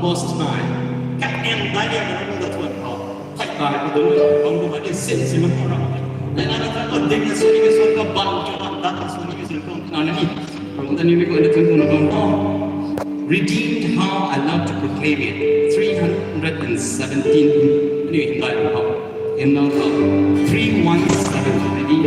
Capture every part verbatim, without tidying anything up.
Most High, kaniang dai liang na Ravguangc ta thuan khou, thei kai khou dun bam ru ai ni sin sin na khou ram. Nai na na ta ko ding na suni ki sun ko bam ki bam dat na suni ki sun ko na ni. Ram ta ni mi ko ni tun ko na bam ko. Redeemed, how I love to proclaim it. Three hundred and seventeen. Ni hymn dai ko. Hymn number three one seven, ready?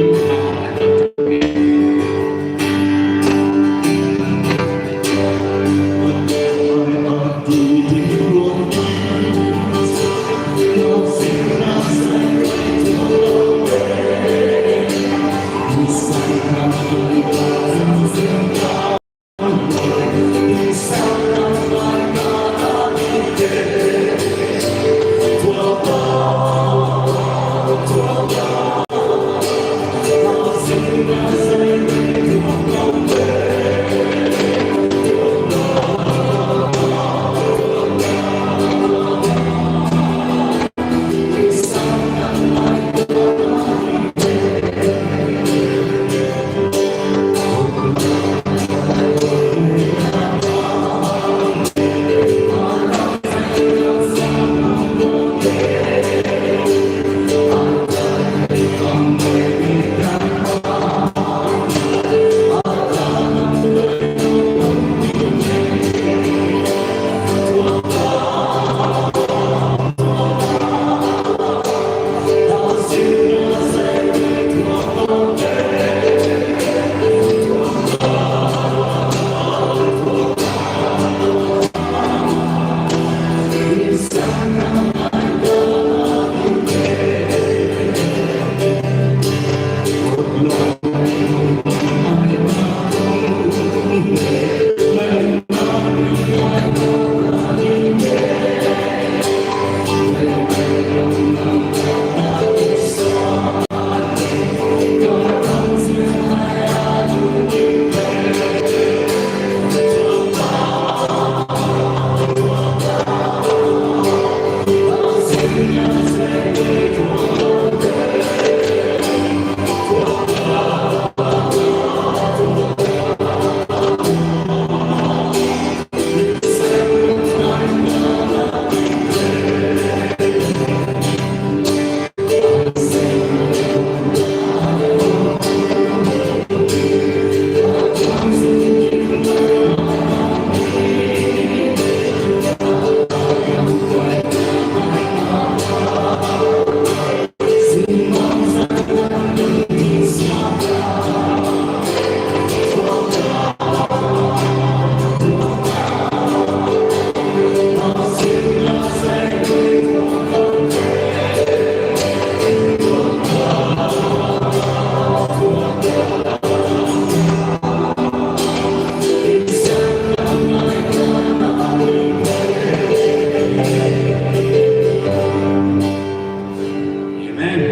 Amen.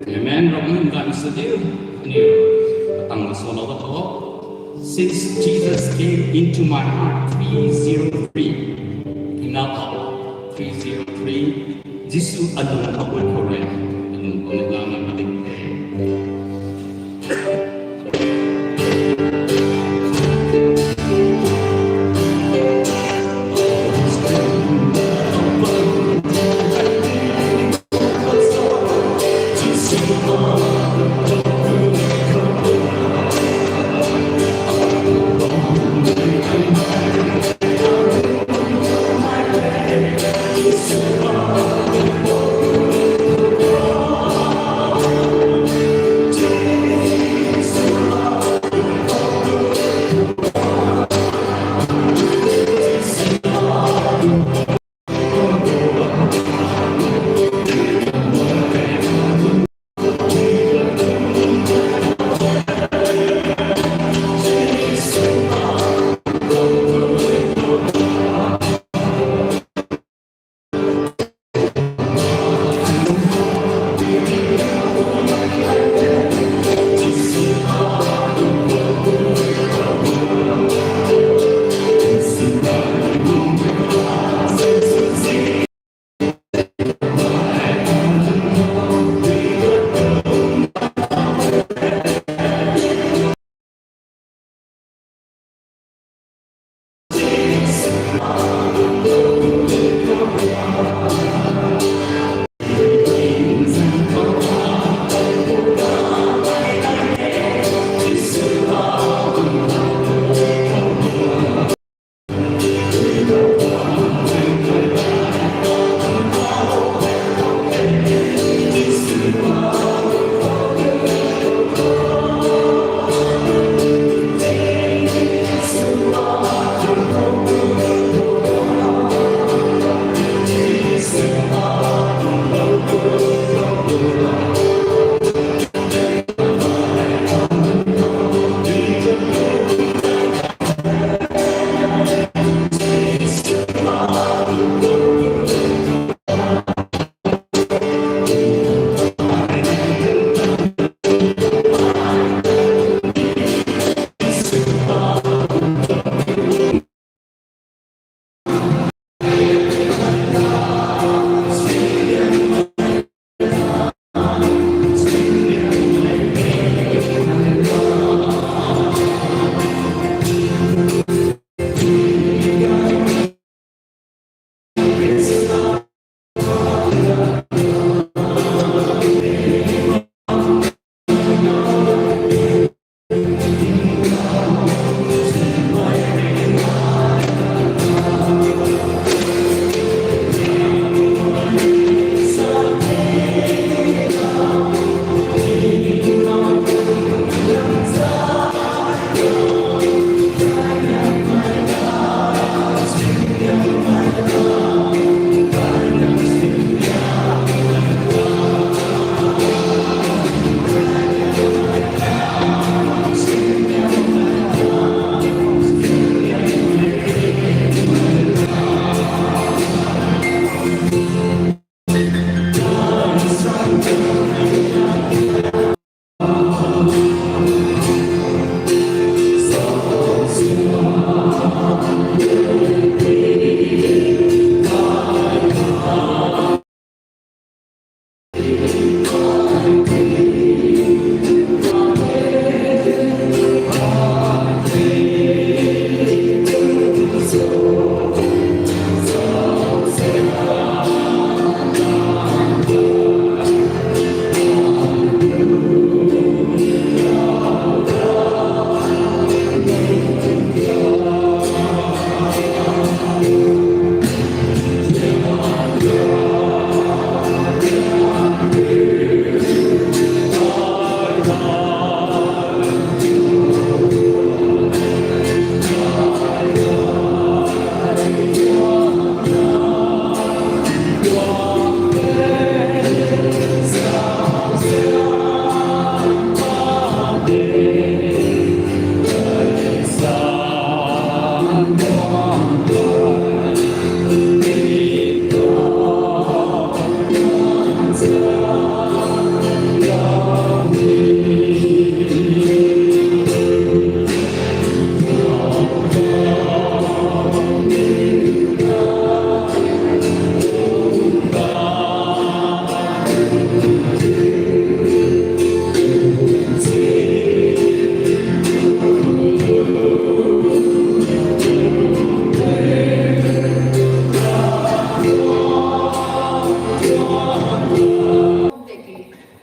Amen. Ram nunc ganv sw diu. Aniu tang la solo da tho. Since Jesus came into my heart, three zero three. Ina tho, three zero three. Jisu alung khou gut khou rui, alung khou na lang na ding the.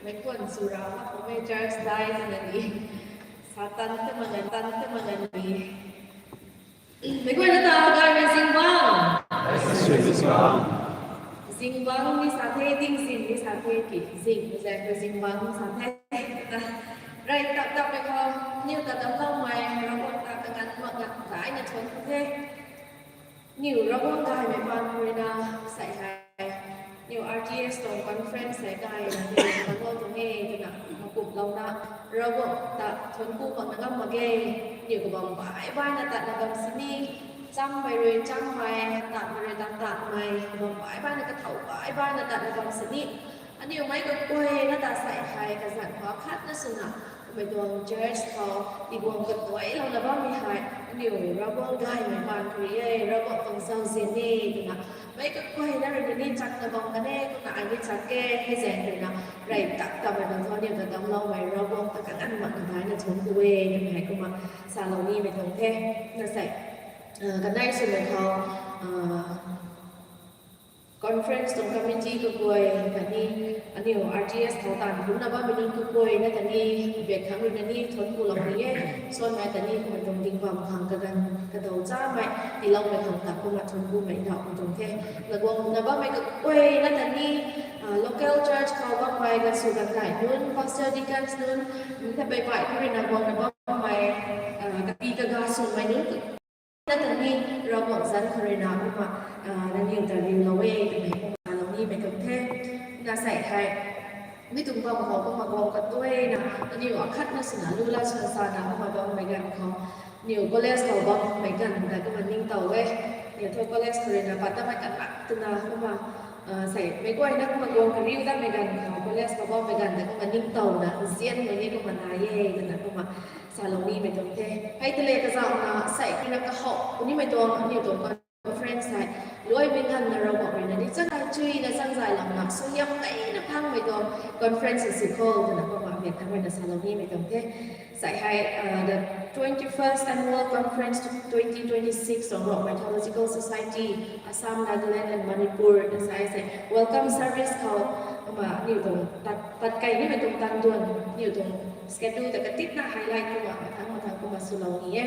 Meic kuan sura, mei church dai twna ni. Satan te magan, tan te magan ni. Meic guayna ta gaymei zingbangc. Zingbangc ni sa the, tingzin ni sa the, ki zing, zang zingbangc ni sa the. Rey tap tap mei khou, niw ta damcloumei, Ravguangc ta kaganv mak na daina thuanc the. Niw Ravguangc gaymei paan khou ruina, sei hei, niw R T S tuang conference hei gayna tei, Ravguangc tuang e twna, makumlouna, Ravguangc ta thuanc ku mak na ngam mak ge, niw kabam baih baihna tatna bam sini, chammei rui chammei, tatmei rui tat tatmei, kabam baih baihna kathau baih baihna tatna bam sini, aniw meic kaguayna ta sei hei kazanc khou khatna swna, kamei tuang church khou, tibuang katuailouna bammei hei, aniw Ravguangc gaymei paan khou rui e, Ravguangc tuang zauzian e twna, meic kaguayna rui ni chakna bam kan e, kumna ai ni chak e, hei zaeng ruina, rey tap tapmei bam thu aniw ta damcloumei Ravguangc ta kaganv mak na daina thuanc ku e, twmei hei kumna salou nimei tuang the, na sei, kanei swmei khou, conference tuang committee kaguay khatni aniu R T S khou taanv kumna bammei nunc kaguayna ta ni bek thangc rui na ni thuanc ku lou ni e. Suan nai ta ni kumei tuang ding bam khang kaganv kadaw chamei tiiloumei khang ta kumna thuanc kumei ndauh tuang the. Laguang na bammei kaguayna ta ni local church khou bammei gansw ganvdaih nunc, pastor, deacons nunc, nunc ta pei bai khou rui na guangna bammei kapi kaga swmei nunc na ta ni Ravguangc zanc khou rui na kumna nangniw ta riulou e twmei kumna lou nimei tuang the. Na sei hei mi tuang bam khou kumna guang katuayna aniu akhatna swna lu la swna sana kumna bammei ganv khou, aniu college khou bammei ganv ta kumna ningtow e. Aniu thu college khou rui na pat tamei kan mak twna kumna sei meic guayna kumna guang kariu datmei ganv khou college khou bammei ganv ta kumna ningtowna nzianmei ni kumna nai e twna kumna salou nimei tuang the. Hei tele kazauhna sei kumna kahow nimei tuang aniu tuang conference hei luaimei nganvna Ravguangc rui na ni chang kai chuyna changzaylouna suaihiam kaina phangmei tuang conference sw khou twna kumna miak ta rui na salou nimei tuang the. Sei hei the twenty-first annual conference twenty twenty-six tuang Rongmei Theological Society, Assam, Nagaland and Manipur na sa sei welcome service khou kumna aniu tuang tat kei nimei tuang tan duan aniu tuang schedule ta katitna highlight kumna mathangc mathangc kumna swlou ni e.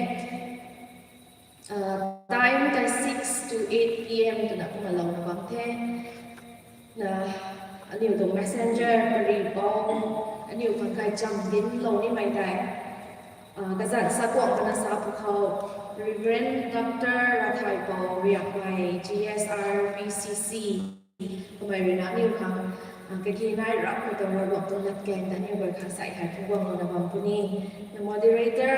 Time ta six to eight P M twna kumna louna bam the. Na aniu tuang messenger kari pou aniu khang kai cham dinclou nimei tei kazanc sa kuak twna sa pwkhou Reverend Doctor Rathaipou Riakmei, G S R B C C, kamei rui na aniu khang kaki nai rapmei tuang Ravguangc tuang latkaeng ta aniu guay khang sei hei phungc guanglouna bam puni. Na moderator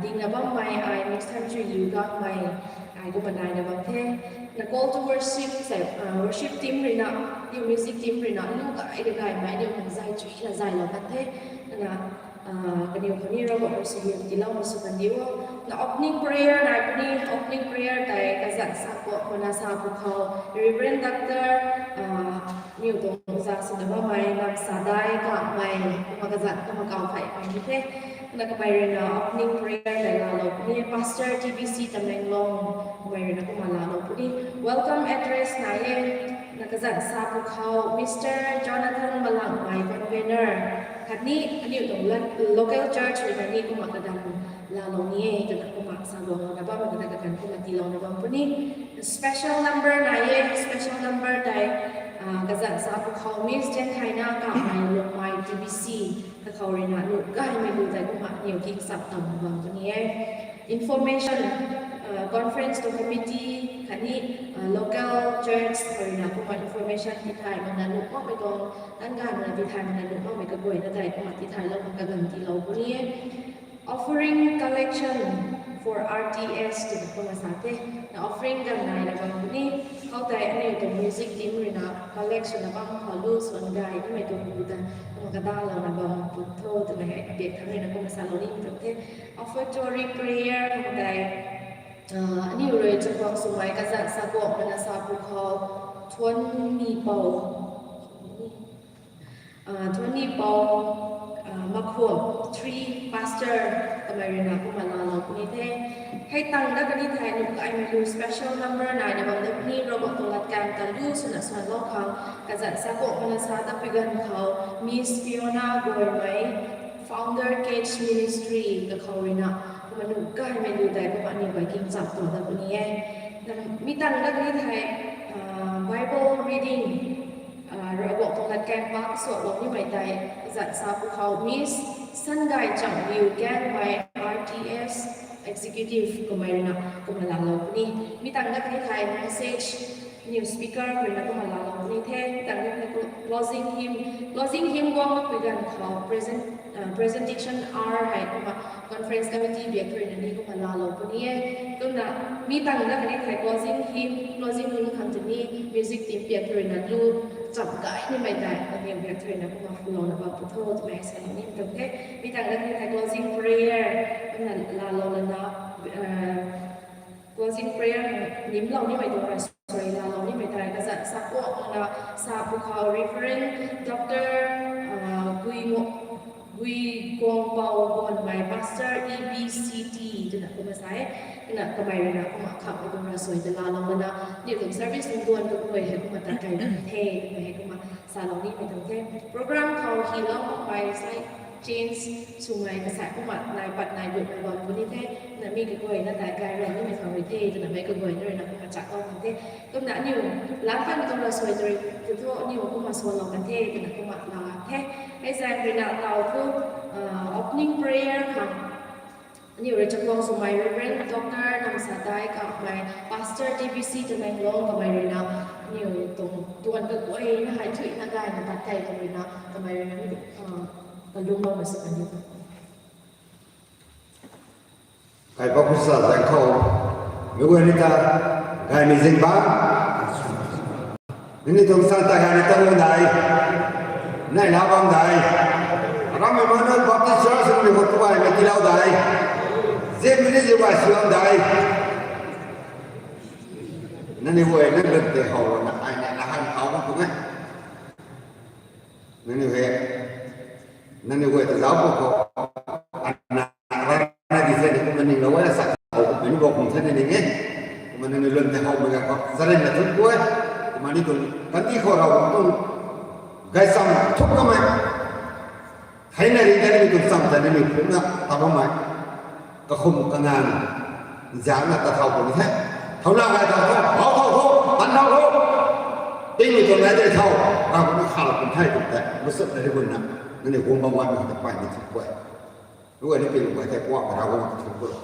dingna bammei ai Miss Thanchuiliu Gangmei ai kumna naina bam the. Na call to worship sei worship team rui na, aniu music team rui na lu gay rui gaymei aniu khang zay chuyna zaylou kan the. Na kaniw khou ni Ravguangc rui suaihiam tiilouna sw kan diu. Na opening prayer nai puni, opening prayer tei kazanc sa kuak kumna sa pwkhou Reverend Doctor aniu tuang za swna bammei Namsadai Kamei kumna kazanc kumna kaw theimei ni the. Na kamei rui na opening prayer tei laalou puni, Pastor T B C Tamenglong kamei rui na kumna laalou puni. Welcome address nai e. Na kazanc sa pwkhou Mister Jonathan Malangmei, convener khatni aniu tuang local church rui na ni kumna kadam laalou ni e twna kumna sa guanglouna bammei kata kakan kumna tiilouna bam puni. Special number nai e, special number tei kazanc sa pwkhou Miss Jenthaina Kamei, Lungmei T B C, kakhou rui na nuh gaymei lu tei kumna aniu kingchap tawna bam puni e. Information, conference tuang committee khatni local church khou rui na kumna information tithay makna nuh makmei tuang, tan gaymei na tithay makna nuh makmei kaguayna tei kumna tithaylou khang kaganv tiilou puni e. Offering collection for R T S twna kumna sa the. Na offering ganv naina bam puni, khoutei aniu tuang music team rui na collection na bam khou lu swan gay nimei tuang pu ta kumna kadalouna bam pu tho twmei hei abiak thangc rui na kumna salou nimei tuang the. Offertory prayer khoutei aniu rui chakhwang swmei kazanc sa kuak kumna sa pwkhou Thuanni Pou, Thuanni Pou Makhuam, three, pastor kamei rui na kumna laalou puni the. Hei tang dat kani thei nuh gaymei lu special number naina bam dat puni, Ravguangc tuang latkaeng ta lu swna swanlou khang kazanc sa kuak kumna sa dat pui ganv khou Miss Fiona Goimei, founder Cage Ministry kakhou rui na kumna nuh gaymei lu tei kumna aniu guay kingchap tuang dat puni e. Mi tang dat kani thei Bible reading, Ravguangc tuang latkaeng pa kasuaklou nimei tei kazanc sa pwkhou Miss Sangay Chamliu Gangmei, R T S executive kamei rui na kumna laalou puni. Mi tang dat kani thei message aniu speaker rui na kumna laalou puni the. Mi tang dat kani thei closing hymn, closing hymn guang mak pui ganv khou presentation hour hei kumna conference committee biak rui na ni kumna laalou puni e. Kumna mi tang dat kani thei closing hymn, closing hymn khang tini music team biak rui na lu cham gay nimei tei kaniw biak rui na kumna phulouna bam pu tho twmei salou nimei tuang the. Mi tang dat kani thei closing prayer kumna laalou lana, closing prayer nimlou nimei tuang rui laalou nimei tei kazanc sa kuak kumna sa pwkhou Reverend Doctor Guingo Guiguangpou Gonmei, Pastor E B C T twna kumna sa e. Kumna kamei ruina kumna kham e kumna suai ta laalou mana, aniu tuang service nunc duan kaguay hei kumna tat kai the, twmei hei kumna salou nimei tuang the. Program khou hylou makmei sai change swmei kasak kumna nai pat nai gut na bam puni the. Na mi kaguayna tei kai rui nimei khang rui the, twna mei kaguayna ruina kumna chaklou kan the. Kumna aniu lam kan kumna suai tari tu thu aniu kumna sualou kan the, twna kumna la the. Hei zaeng ruina tau thu, opening prayer khang aniu rui chaklou swmei Reverend Doctor Namsadai kamei, Pastor T B C Tamenglong kamei ruina aniu tuang tuan kaguayna hei thuina gayna tat kei kamei ruina kamei ruina mi kalunglouna sw kan diu. Kaipouc Khrista zaeng khou, mi guay ni ta, gaymei zingbangc, nangniw tuang sa ta gayna ta lung dai, nai la bam dai, Aram Emmanuel Baptist Church nangniw khou tuaymei tiilou dai, zimei ni zimei sw bam dai, nangniw guay nang lun tei how na ai na la han how bam tuang e. Nangniw hei, nangniw guay ta zauc khou, ana, ana di the ni kumna ninglou e, sa khou, mei ni bou kum the ni ning e. Kumna nangniw lun tei howmei ganv khou charynna thun ku e. Kumna ni tuang kandih khou Ravguangc tuang gaychamv thuk kamei, theina ri ta ni tuang chamv ta ni ni kumna ta bammei kakhum kanganv zaengna ta thau puni the. Thauna gay thau tho, thau thau tho, tan thau tho. Tingmei tuang nai tei thau, Ravguangc ni khalou pun the tw tei masutna ri guna, nangniw guang bam ganmei ta pay ni thuk ku e. Lu e ni pi lu e tei kuakmei Ravguangc ta thun ku lou.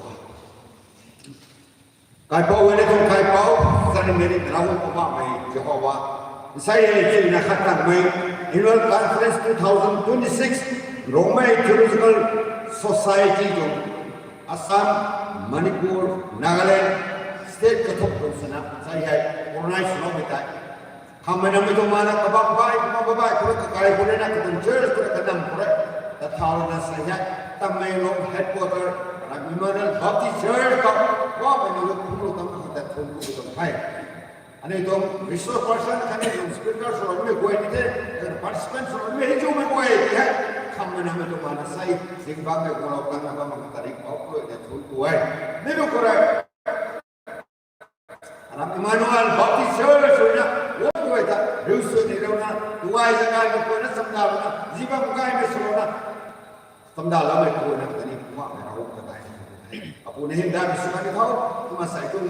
Kaipouc e ni tuang Kaipouc, charynmei ni Ravguangc Poubauhmei Jehova, nsei e chuna khat tangmei Annual Conference two thousand twenty-six Rongmei Theological Society tuang Assam, Manipur, Nagaland state kathumh tuang swna nsei hei organize swloumei tei khamhmei nammei tuang mana kabam bai, kabam bai, khou rui kakai khou rui na, katuang church khou rui, kanam khou rui, ta thau na sa e, Tamenglong headquarter, Emmanuel Baptist Church khou, Poubauhmei nunc rui phungc lou tang khou ta thun ku tuang the. Aniu tuang resource person khatni tuang speaker swloumei guay ni the, participant swloumei hei chumei guay ni hei, khamhmei nammei tuang mana sei, zingbangc mei guanglou tangna bammei ta ri pou rui na thun ku e. Mi lu khou rui Aram Emmanuel Baptist Church rui na, guang guay ta riu sw ni rau na, tuay zakaimei guay na chamdalouna, zibam gaymei swlouna, chamdaloumei guay na kani Poubauhmei Ravguangc ta dai. Apu na hymdaihmei sw kan ni thau, kumna sei tuang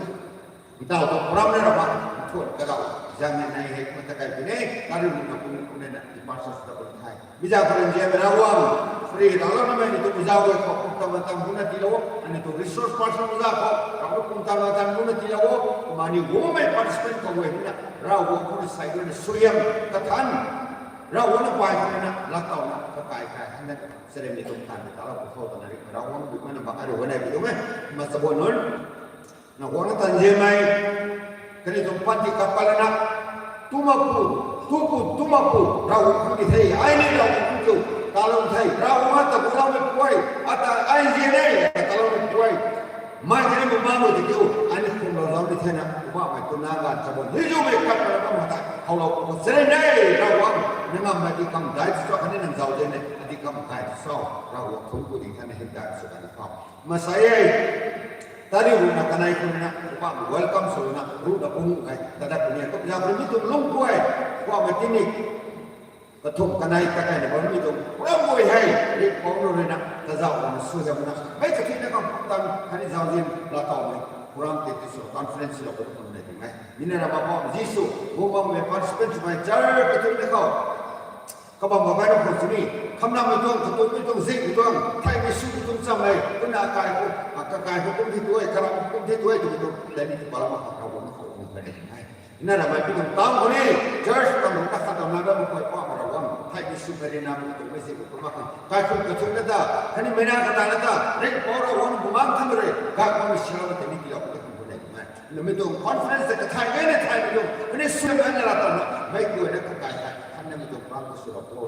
ntau tuang program na rama, thuan kadau, zaeng ni nai hei kumna ta kai puni, kariu na puni kumna na departure sw ta puni the. Mi zaeng khou rui nzianmei Ravguangc, free ralounamei ni tuang zauc guay khou kum tangna tang buna tiilou o, aniu tuang resource person zauc khou, Ravguangc kum tangna tang buna tiilou o, kumna aniu guangmei participant khou guay na, Ravguangc khou rui sei rui na suaihiam kathan, Ravguangc na pay khou na, latowna, kakai kai, hana, charynmei tuang than, talou khou khou tana ri, Ravguangc bui mana bak ariu guay nai pi tuang e, kumna chabuan nunc na guangna tan zianmei, kaniw tuang panty kapat lana, tu mak pu, tu pu, tu mak pu, Ravguangc khang di the, ai ni Ravguangc khang kiu, talou the, Ravguangc ata guloumei pu e, ata ai zian e, taloumei pu e, mei kaniw pu ma lu di kiu, ai ni khumlou zauc di thena, Poubauhmei tuna ganv chabuan, hei zumei kat para bam ta, howlou pu charyn e, Ravguangc, na ngammei di kam dai tu cho, khatni nang zauzian e, adi kam kai tu cho, Ravguangc thun ku ding thena hymdaih sw kan ni thau. Masei e, tari ruhna kanei khou na, Poubauhmei welcome swna, ruhna pung hei, ta dat puni, kumna zaeng khou rui mi tuang lungc guay, Poubauhmei tingmik, kathumh kanei ta kaina bammei tuang program guay hei, ri pou nu rui na, ta zauc na suaihiamna, mei kathuicna khang pumtan, khatni zauzian, latowmei, program tei ti sw, conference lou khou tuang nei tuang e. Mi na rama Poubauhmei Jisu, guang bammei participant swmei, char kathuicna khou kabam bammei nunc khou sini, khamnammei tuang, katummei tuang, zingmei tuang, theihmei swmei tuang chamv e, kumna akai khou, kakai khou kum the tu e, karam khou kum the tu e, twmei tuang, tei ni tu palam khou Ravguangc khou kum the e. Na ramei pi tuang tang khou ni, church tuang rui na khat tuang na bam khou Poubauhmei Ravguangc, theihmei swmei rui na mi tuang mei zingmei tuang mak khang, kaikhun kathuicna ta, khatni mei na kata na ta, ringhpouc Ravguangc bumaengc than rui, gak bammei silouna tei ni tiilou khou ta kum khou nei tuang e. Namei tuang conference ta kathay gayna thaymei tuang, khatni swmei na latowna, mei guayna kakai thei, khatni namei tuang program khou swlou khou,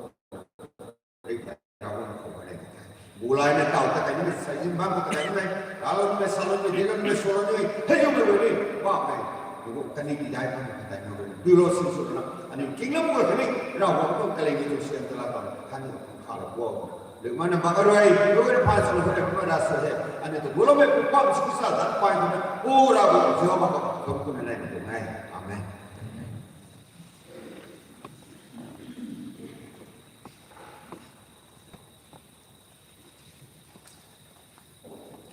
ringhpouc Ravguangc khou nei tuang e. Bulayna taw ta kainamei, sa zingbangc khou ta kainamei, raloumei, saloumei, diloumei, swloumei, hei zumei rui ni, Poubauhmei, nang gu kaniw tidai khang ta kainamei rui, duilou sinswna, aniu kingdom guay khatni, Ravguangc tuang kalingmei tuang siam ta latowna, khatni khalou guang Lungmana bak arui, lungmana pha sw hei kumna ra sw hei. Ani tu guloumei pumpak sw sa dat pai kumna. O Ravguangc Jehova khou kum kumna nai na tuang e. Amen.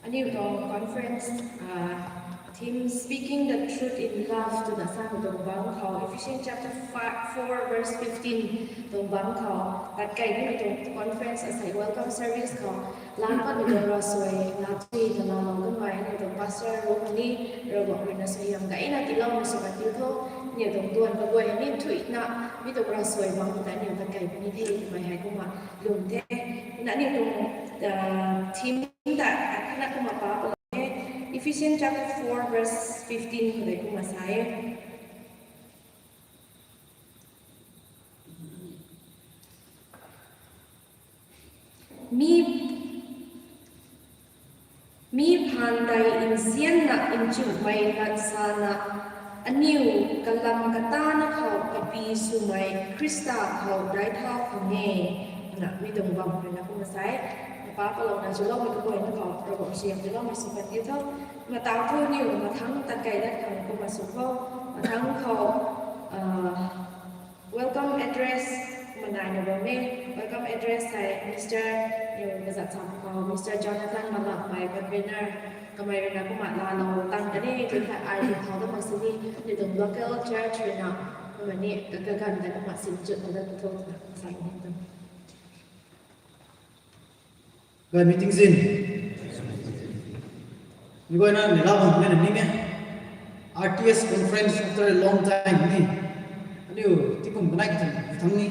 Aniu tuang conference, uh, theme Speaking the Truth in Love twna sa tuang bangc khou, Ephesians chapter four verse fifteen tuang bangc khou, tat kei ni tuang conference asei welcome service khou, lan pat ni tuang ravsuai, lat sui na lalou kanmei, ni tuang pastor Rukni, Ravguangc rui na suaihiam gayna tiiloumei sw kan diu tho, ni tuang duan kaguay ni thuina, mi tuang ravsuai bangc ta ni tat kei ni the, mei hei kumna lum the, na ni tuang, uh, theme ta, na kumna pa, Ephesians chapter four verse fifteen khou tei kumna sa e. Mi, mi phaan tei nzianna nchumhmei lat sana, aniu kalam katana khou kabi swmei Khrista khou daic thau khang e. Na mi tuang bam rui na kumna sa e. Pa palouna chuloumei kaguayna khou Ravguangc suaihiam tiiloumei sw kan diu tho. Mataw thu niw mathangc tat kei dat khang kumna sw kho. Mathangc khou, uh, welcome address kumna naina bam e. Welcome address hei Mister, niw kazat sam khou Mister Jonathan Malapmei, convener, kamei rui na kumna lalou tang kan e, tun khat ai ni thau da mak sini, ni tuang local church rui na kumna ni kaganv tei kumna sin chut na dat tho twna sa ni tuang. Gay meeting zin. Mi guayna ni la bam mei na ning e. R T S conference after a long time ni. Aniu tingkum kanei kathumh thangc ni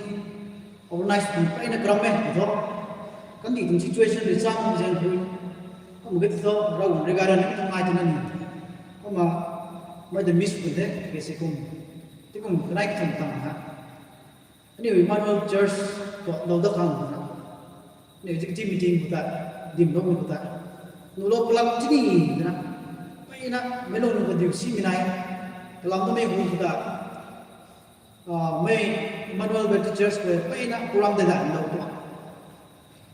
organize kum peyna karam e tho. Kandih tuang situation rui chang zaeng rui, kumna kati tho, Ravguangc rui gay ra ni thang ngai twna ni. Kumna mei ta miss pun the, kese kum. Tingkum kanei kathumh tang na, aniu Emmanuel Church khou lou dat khang na, aniu executive meeting khou ta, dimloumei khou ta, nuhlou kalam tini twna, peyna meic lung khou diu simei nai, kalam tamei hu khou ta, mei Emmanuel Baptist Church khou peyna program dei datlou tuang.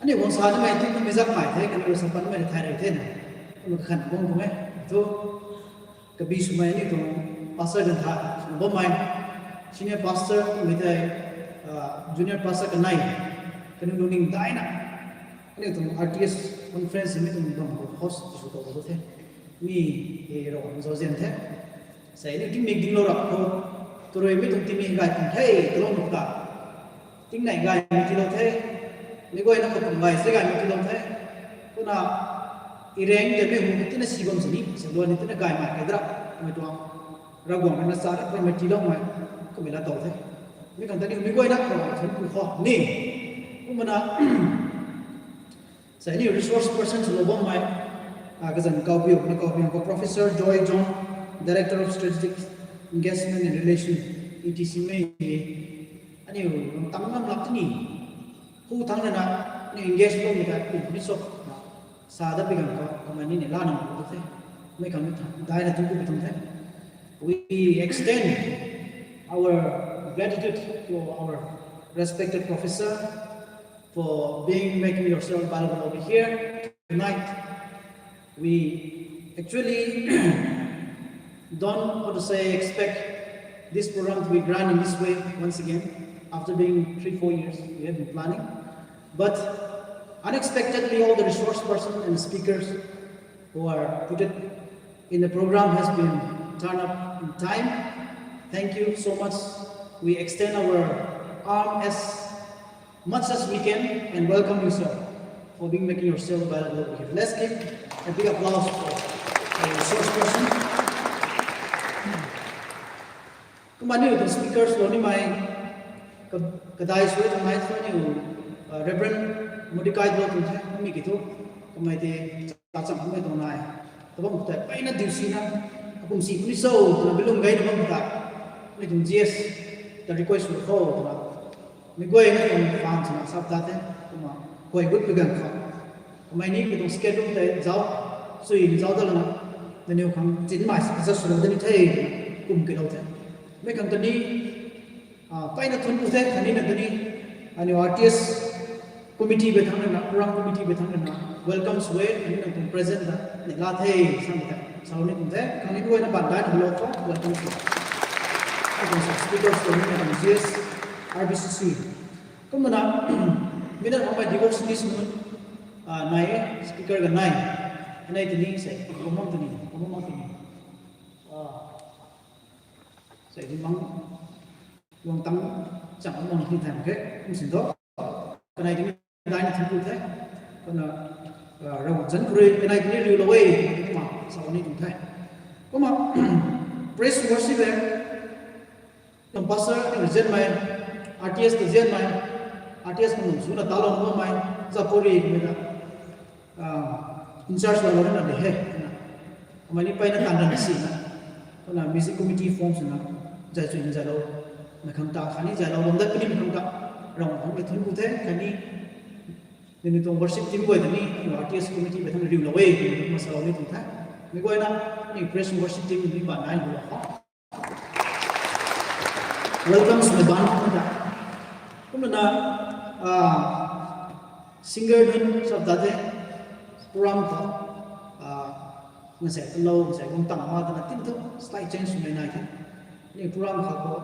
Aniu guang sa nimei tingkum mei zak mai the, kaniw rui sa pat nimei rui thay rei the na, kumna kakhan guang tuang e. Thu, kabi swmei aniu tuang pastor ganv tha, swna bammei, senior pastor, mei tei, uh, junior pastor kanei, kaniw lungning daina, aniu tuang R T S conference mi tuang bam khou host sw tou the. Mi, e, Ravguangc zauzian the. Sei aniu tingmik dinglou rap khou, tarui mi tuang tingmik gay kan the, talou nuh ta. Tingnei gaymei tiilou the, mi guayna khou kum gay se gaymei tiilou the. Kumna, ireng tei mei hu tina si bam sini, se luan ni tina gaymei kai dra, mei tuang, Ravguangc rui na sa rap rammei tiiloumei, kummei la tou the. Mi khang ta ni mi guayna khou thun ku khou ni. Kumna, sei ni resource person swlou bammei, kazanc kaupiu, na kaupiu khou Professor Joy John, Director of Strategic Engagement and Relation, E T C mei, aniu tang lam lak tini, hu thangc rui na, aniu engage bammei ta, pin puni sop, sa dat pi ganv khou, kamei ni ni la nang pu the, mei khang daina thun ku pi tuang the. We extend our gratitude to our respected professor for being, making yourself available over here tonight. We actually don't, how to say, expect this program to be grand in this way once again. After being three, four years, we have been planning. But unexpectedly, all the resource person and speakers who are put it in the program has been turned up in time. Thank you so much. We extend our arm as much as we can and welcome you, sir, for being, making yourself available over here. Let's give a big applause for the resource person. Kumna aniu tuang speakers lou nimei, kadai sw e tuang nai thu aniu, Reverend Mordecai lou tuang the, mi ki thu, kamei tei, ta cham kamei tuang nai. Tabam khou tei, peyna diu sina, akum si puni cho twna bilung gayna bam khou tei, aniu tuang G S ta request sw khou twna, mi guayna tuang fan swna sap ta the, kumna, guay gut pi ganv khou. Kamei ni mi tuang schedule tei zauc, sui ni zauc dat lana, nangniw khang chinmei sa kazat swlou dat ni the, kum kilou the. Mi khang ta ni, peyna thun ku the, khatni na ta ni, aniu R T S committee bei thangc rui na, program committee bei thangc rui na welcome sw e, khatni nang tuang present ta neihla the, samei ta salou ni tuang the. Khatni guayna baan daina hello khou welcome sw e. Speakers tuang ni tuang G S R B C C. Kumna, mi na ramei devotionist nunc nai e, speaker ga nai. Kanei tini sei, kumang tini, kumang tini. Sei di mang, guang tang, chang mang ni tang ke, kum sin tho. Kanei tini daina thangc ku the. Kumna, Ravguangc zanc khou rui kanei tini riulou e, kumna salou ni tuang the. Kumna, praise worship e. Tuang pastor ni zianmei, R T S ta zianmei, R T S khou nung swna talou bammei, Zapori mei ta, in charge lou lou na de he. Kumna, kamei ni mpeyna taanv ranv sina, kumna music committee form swna, zay chuina zaylou mei khang ta, khatni zaylou bam dat puni mei khang ta, Ravguangc khang rui thangc ku the, khatni nangniw tuang worship team guay ta ni, R T S committee bei thangc riulou e, kumna salou ni tuang the. Mi guayna, ni praise worship team ni baan nai lou khou welcome swna baan khou ta. Kumna, singer nunc sap ta the, program khou, ngasek talou, ngasek guang tang ma twna tin thu slight change swmei nai the. Ni program khou khou,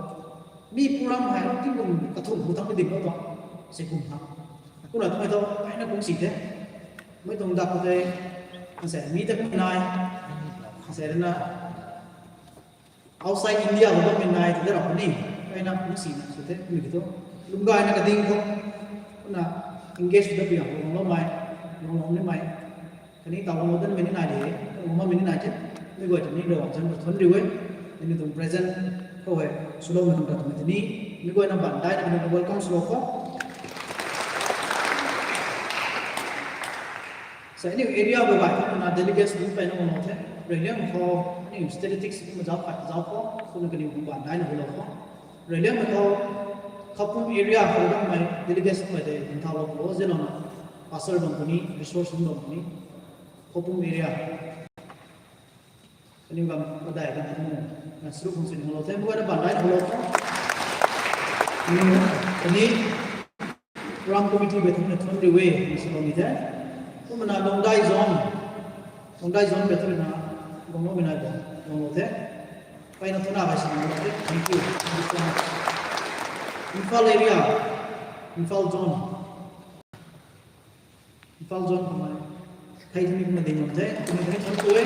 mi program hei tingkum kathumh khou thangc dim lou tuang, sei kum ha. Kumna twmei thu, mpeyna kung si the. Mei tuang dak khou tei, ngasek mi ta kummei nai, ngasek rana outside India khou bammei nai ta de rap ni, mpeyna kung sina sw the, mi ki thu. Lwm gayna kading khou, kumna engage ta pui khou guangloumei, guanglou nimei, khatni taw guanglou danmei ni nai de, guang bammei ni nai the, mi guay ta ni Ravguangc zanc khou thangc riu e, nangniw tuang present khou hei swloumei tuang ta twmei tini, mi guayna baan daina kaniw welcome swlou khou. Sei aniu area khou gay khou na delegates nunc mpeyna guanglou the. Reyliangmei khou aniu statistics kumna zauc khat zauc khou, kumna kaniw khang baan daina hulou khou. Reyliangmei khou, Khapum area khou bammei delegates nunc mei tei dingthaulou khou zianlouna, pastor bam puni, resource nunc bam puni, Khapum area. Kaniw gam kadai kan mu, na sru khang sini hulou the, mi guayna baan daina hulou khou. Kani program committee bei thangc na thangc riu e, ni swlou ni the. Kumna Longdai zone, Longdai zone bei thangc na, guangloumei nai bam, guanglou the. Mpeyna thangc na gay sini hulou the. Thank you. Thank you so much. Imphal area, Imphal zone. Imphal zone khou mei, thei thani kumna ding bam the, kumna ding thangc ku e.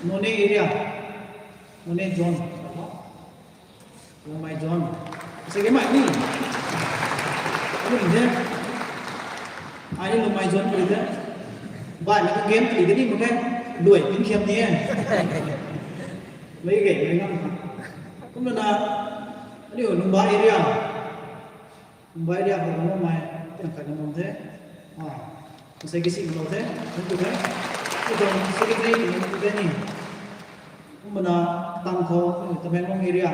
Noney area, Noney zone, Longmei zone. Sei kamei ni, aniu ni the, ai ni Longmei zone khou ni the. Baihmei tu game khou ni mak khe, luai pin khiam ni e. Mei gay mei ngam khang. Kumna na, aniu Lungba area, Mumbai area khou guangloumei, tiang khat guang bam the. Sei kasi guanglou the, thangc ku the. Sei tuang secretary guang ku the ni. Kumna tang khou, Tamenglong area,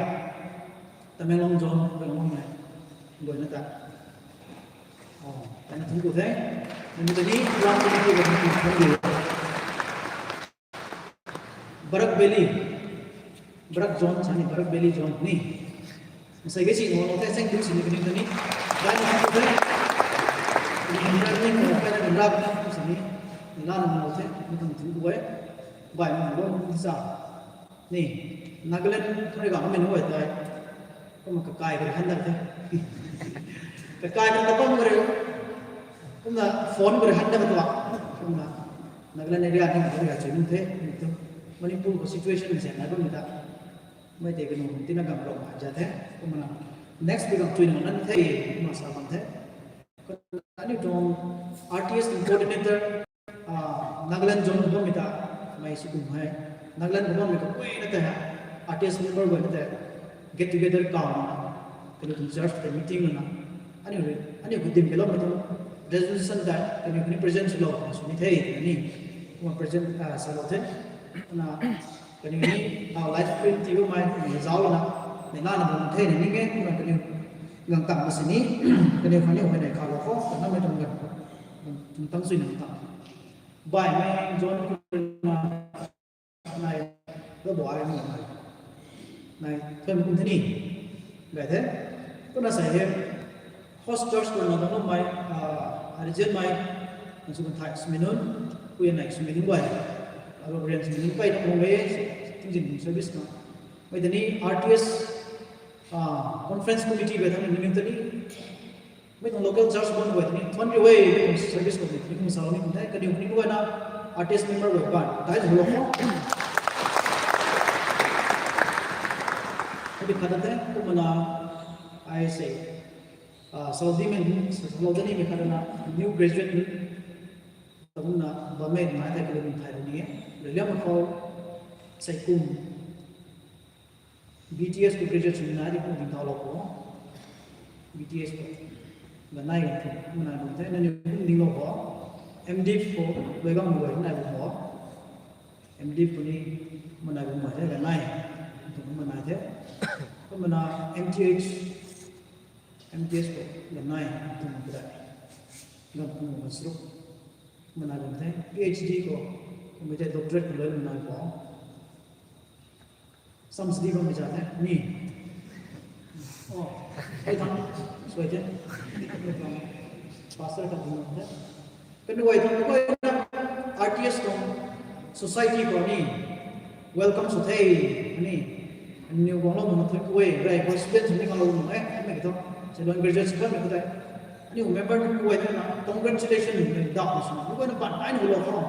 Tamenglong zone guangloumei, guayna ta, mpeyna thangc ku the. Nangniw ta ni program committee khou thangc ku the. Barak Valley, Barak zone sani, Barak Valley zone ni. Sei kasi guanglou the, thank you sini kaniw ta ni. Baihmei tu the, ni ram ni ram ni ram ni sini, lana guanglou the, mi tuang thangc ku e. Baihmei guang sa ni, Nagaland khou rui ganmei nunc guay tei, kumna kakai khou rui han dat the. Kakai khou ta bam khou rui, kumna phone khou rui han dat tuang, kumna Nagaland area ni khou rui gay chuy nunc the, mi tu Manipur khou situation nzian nai bammei ta, mei tei kaniw tina gang rau ma za the, kumna next week ang chuy nunc nan the, kumna sa bam the. Aniu tuang R T S tuang coordinator, Nagaland zone khou bammei ta, mei sw kum hei, Nagaland khou bammei kaguayna tei hei, R T S member guayna tei get together kauna, kaniw tuang church tei meeting lana, aniu rui, aniu khou dim kaloumei tuang resolution tei kaniw khou ni present swlou sw ni the, kaniw ni kumna present salou the. Kumna kaniw ni, live stream tii bammei ni zauc lana, ni lana bam the ni ning e, kumna kaniw gang tang ma sini, kaniw khang ni huayney khalou khou, kanamei tuang gan, tuang tang sui nang tang. Baihmei zone khou na, nai, lo bo ai ni nai, nai, thun kum the ni, gay the, kumna sei he, Host church khou na bam mei, ah, Arijan mei, na sw kan thai sw mi nunc, pui nai sw mi nunc guay, ah, Reverend sw mi nunc kai na bam e, tingzin service na. Mei tei ni R T S, ah, conference committee guay thang ni nunc tei ni. Mei tuang local church bam guay tei ni thuan riu e, mei tuang service khou ni kum salou ni kum the, kaniw ni guay na R T S member guay ban dai lou lou kho. Kadi khat the, kumna ai sei, ah, Saudi mei, Saudi ni mei khat na new graduate ni, kumna bam mei nai the kadi thai ni e. Riliam khou sei kum B T S khou graduate sw nai di kum ding thau lou kho. B T S khou. Ganai ganthei, kumna ganthei, nangniw kum ding lou kho. M.Div khou, loi gang lou nai bu kho. M.Div khou ni, kumna bu nai the, ganai. Kumna nai the. Kumna M.Th, M.Th khou, ganai, kumna bu dai. Gan kumna sruk. Kumna ganthei, P H D khou, kumna doctorate khou loi nai kho. Sam sidi bam mi zat the, ni. Oh, ai thang, suai the. Pastor ka ding the. Kan guay thang guay na R T S tuang society khou ni welcome sw the, ni. Aniw guang lou mak the, guay, rai, president ni guang lou mak e, mei ki thu. Salon graduate sw kan mei ki thu. Aniu member nunc guay na congratulation ni dau sw na, guay na ban ai ni lou kho.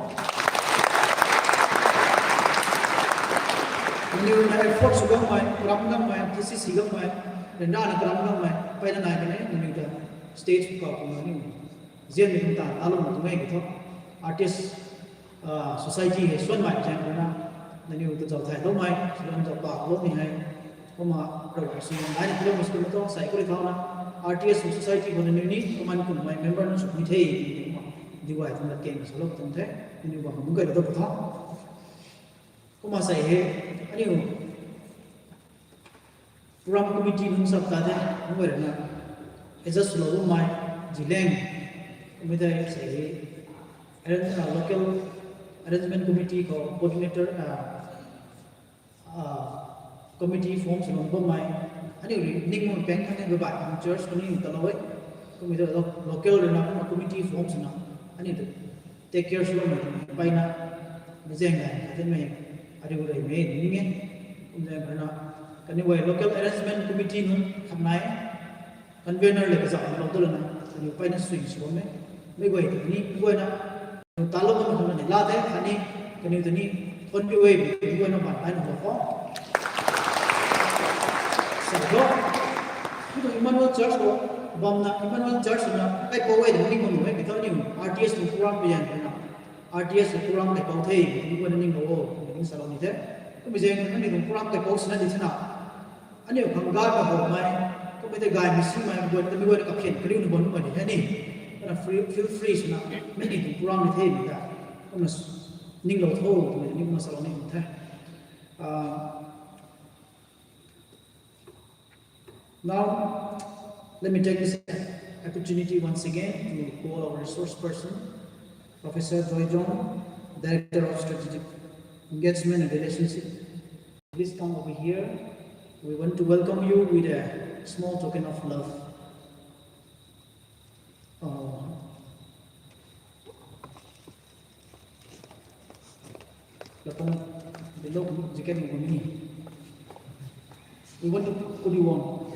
Aniu na effort sw gang mei, ram gang mei, T C C gang mei, renda na ram gang mei, pai na nai kan e, aniu ta stage khou kumna ni zian ni kum ta, alo na tumei ki thu, artist, ah, society hei suan mei zaeng rui na, nangniw ta zau thay lou mei, suan zau pa lou ni hei, kumna rau sw nai ni kilometer kilometer sai kuri thau na, R T S society khou nangniw ni, kumna kum mei member nunc sw ni the, kumna, D Y kum na keng sa lou tum the, nangniw bam kum kai lou tu thau. Kumna sai hei, aniu, Program committee nunc sap ta the, nunc guay rui na, adjust swlou bammei, Zeliang, committee sei, arrange, ah, local arrangement committee khou coordinator, ah, ah, committee form swlou bammei, aniu rui ning mun peng thang e, babai, church khou ni talou e, committee lo-, local rui na, committee form swna, aniu tu take care swloumei, pai na, mei zaeng gay, khat mei, ariu rui mei, ning e, kum zaeng rui na, kaniw guay local arrangement committee nunc khat nai, convener le kazauh lou tu lana, kaniw pai na sui sw bam e, mei guay tu ni, mei guay na, ta lou bam khang ni la the, khatni, kaniw tu ni, thuan riu e, mei guay na ban ai na lou kho. Sa do, tu Emmanuel Church khou, bam na, Emmanuel Church na, kaipouc e, ni bam e, kiu thu aniu, R T S tuang program pi zaeng na, R T S tuang program kaipouc the, mei guay na ning lou o, ning salou ni the. Kummei zaeng na, aniu tuang program kaipouc sina di sina. Aniu khang gay kahowmei, kummei tei gaymei simei, guay, mei guay na kaphian kariu na bam mei di the ni. Kana free, feel free swna, mei ni tuang program ni the ni ta. Kumna s-, ninglou tho, twmei ni kumna salou ni the. Ah, now, let me take this opportunity once again to call our resource person, Professor Joy John, Director of Strategic Engagement and Relationship. Please come over here. We want to welcome you with a small token of love. Uh, lapang, the love, you can go me. We want to put you on.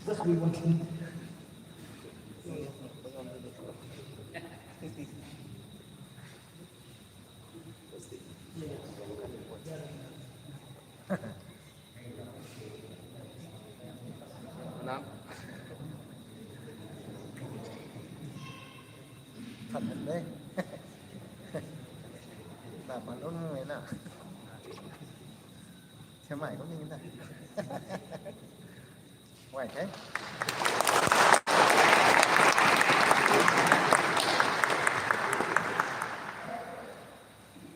Just we want to. Nam. Thật thật đấy. Là mà nó người nào. Xem mãi có như thế này. Uai the.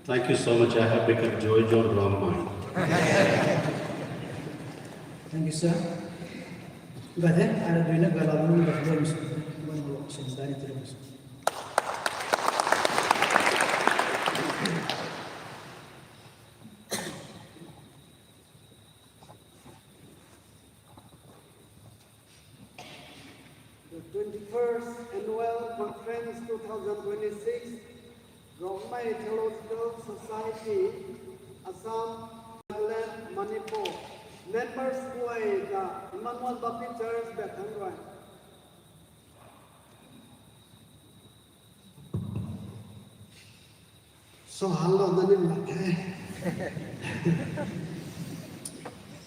Thank you so much. I have become Joy John Ramai. Thank you, sir. Gay the, ai rui na gay la bam, gay bam sw, bam bam sw, dai ni tu bam sw. Twenty-first Annual Conference two thousand twenty-six, Rongmei Theological Society, Assam, Nagaland, Manipur. Members guay ta Emmanuel Baptist Church Bethel rui. So, hello, nani mak the.